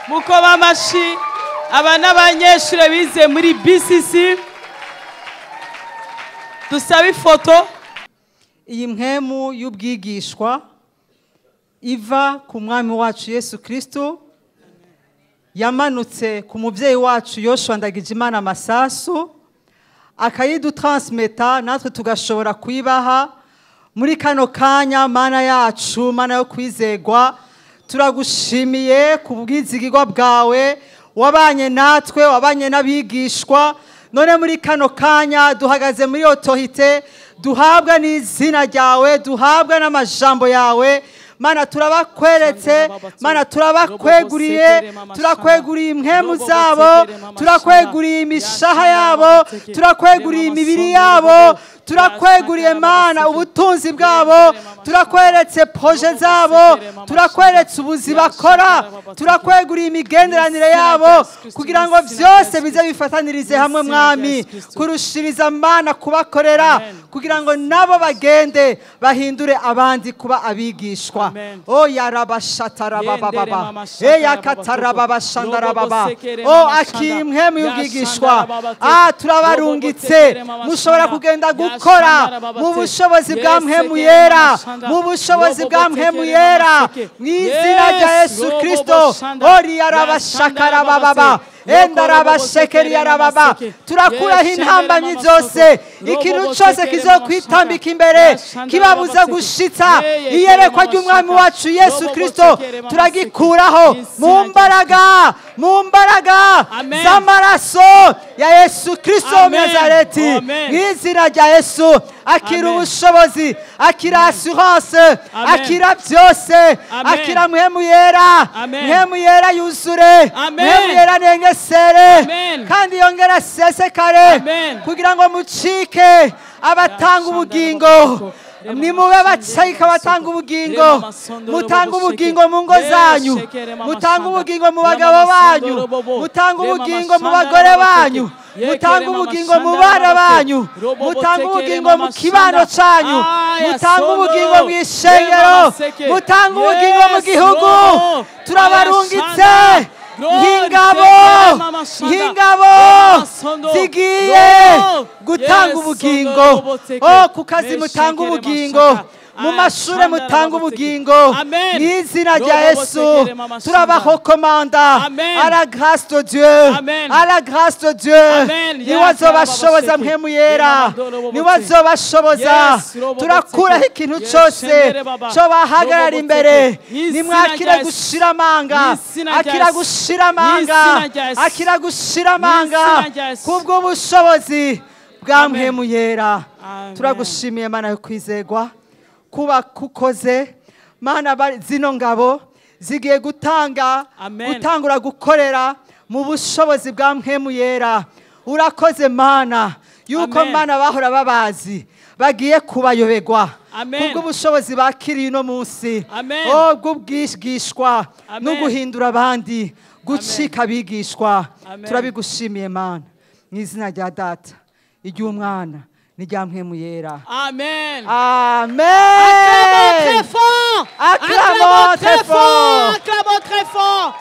Mukoba amashi aba n'abanyeshure bize muri BCC. Dusabe ifoto. Iyi mpemu y'ubwigishwa iva ku mwami wacu Yesu Kristo Yamanutse ku mubyeyi wacu Yoshua Ndagijimana Masasu, akayidutransmeta natwe tugashobora kuyibaha muri kano kanya. Mana yacu, Mana yo kwizegwa, turagushimiye ku bwizigirwa bwawe wabanye natwe, wabanye n'abigishwa. None muri kano kanya duhagaze muri autorité duhabwa n'izina ryawe, duhabwa n'amajambo yawe. Mana, turabakweretse. Mana, turabakweguriye, turakweguriye impwemu zabo, turakweguriye imishaha yabo, turakweguriye imibiri yabo, turakweguriye, Mana, ubutunzi bwabo, turakweretse projets zabo, turakweretse ubuzi bakora, turakweguriye imigenderanire yabo, kugira ngo byose bize bifatanirize hamwe, Mwami, kurushiriza, Mana, kubakorera, kugira ngo nabo bagende bahindure abandi kuba abigishwa. O yarabashatarabababa, eyakatarababashandarababa. O, akira impwemu y'ubwigishwa. Ah, turabarungitse, mushobora kugenda gukora mu bushobozi bwa Mpwemu Yera, mu bushobozi bwa Mpwemu Yera, mu izina rya Yesu Kristo. Ori yarabashakarabababa, endarabashekeri yarababa. Turakuraho intambamyi zose, ikintu cyose kizokwitambika imbere kibabuza gushitsa iyerekwa ry'Umwami wacu Yesu Kristo, turagikuraho mu mbaraga, mu mbaraga z'amaraso ya Yesu Kristo wa Nazareti. Mu izina rya Yesu, akira ubushobozi, akira assurance, akira byose, akira Mpwemu Yera. Mpwemu Yera yuzure, Mpwemu Yera nengesere kandi yongera sesekare, kugira ngo mucike abatanga ubugingo. Nimube bacayika batanga ubugingo. Mutanga ubugingo mu ngo zanyu, mutanga ubugingo mu bagabo banyu, mutanga ubugingo mu bagore banyu, mutanga ubugingo mu bana banyu, mutanga ubugingo mu kibano cyanyu, mutanga ubugingo mu ishengero, mutanga ubugingo mu gihugu. Turabarungitse nk'ingabo, nk'ingabo zigiye gutanga ubugingo. Oh, ku kazi mutanga ubugingo, mu mashuri mutanga ubugingo. Mu izina rya Yesu, turabahokomanda à la grâce de Dieu, à la grâce de Dieu. Niwe azobashoboza, Mpwemu Yera niwe azobashoboza. Turakuraho ikintu cyose cyo bahagarara imbere. Nimwakire gushira amanga, akira gushira amanga, akira gushira amanga kubw'ubushobozi bwa Mpwemu Yera. Turagushimiye, Mana yo kwizegwa, kuba kukoze. Mana, zino ngabo zigiye gutanga, gutangura gukorera mu bushobozi bwa Mpwemu Yera. Urakoze, Mana, yuko, Mana, bahora babazi bagiye kubayobegwa kubw'ubushobozi bakiriye uno munsi, oh, bw'ubwigishwa no guhindura abandi gucika abigishwa. Turabigushimiye, Mana, mu izina rya Data, iry'Umwana n'irya Mpwemu Yera. Amen. Amen. Acclamons très fort. Acclamons très fort. Acclamons très fort.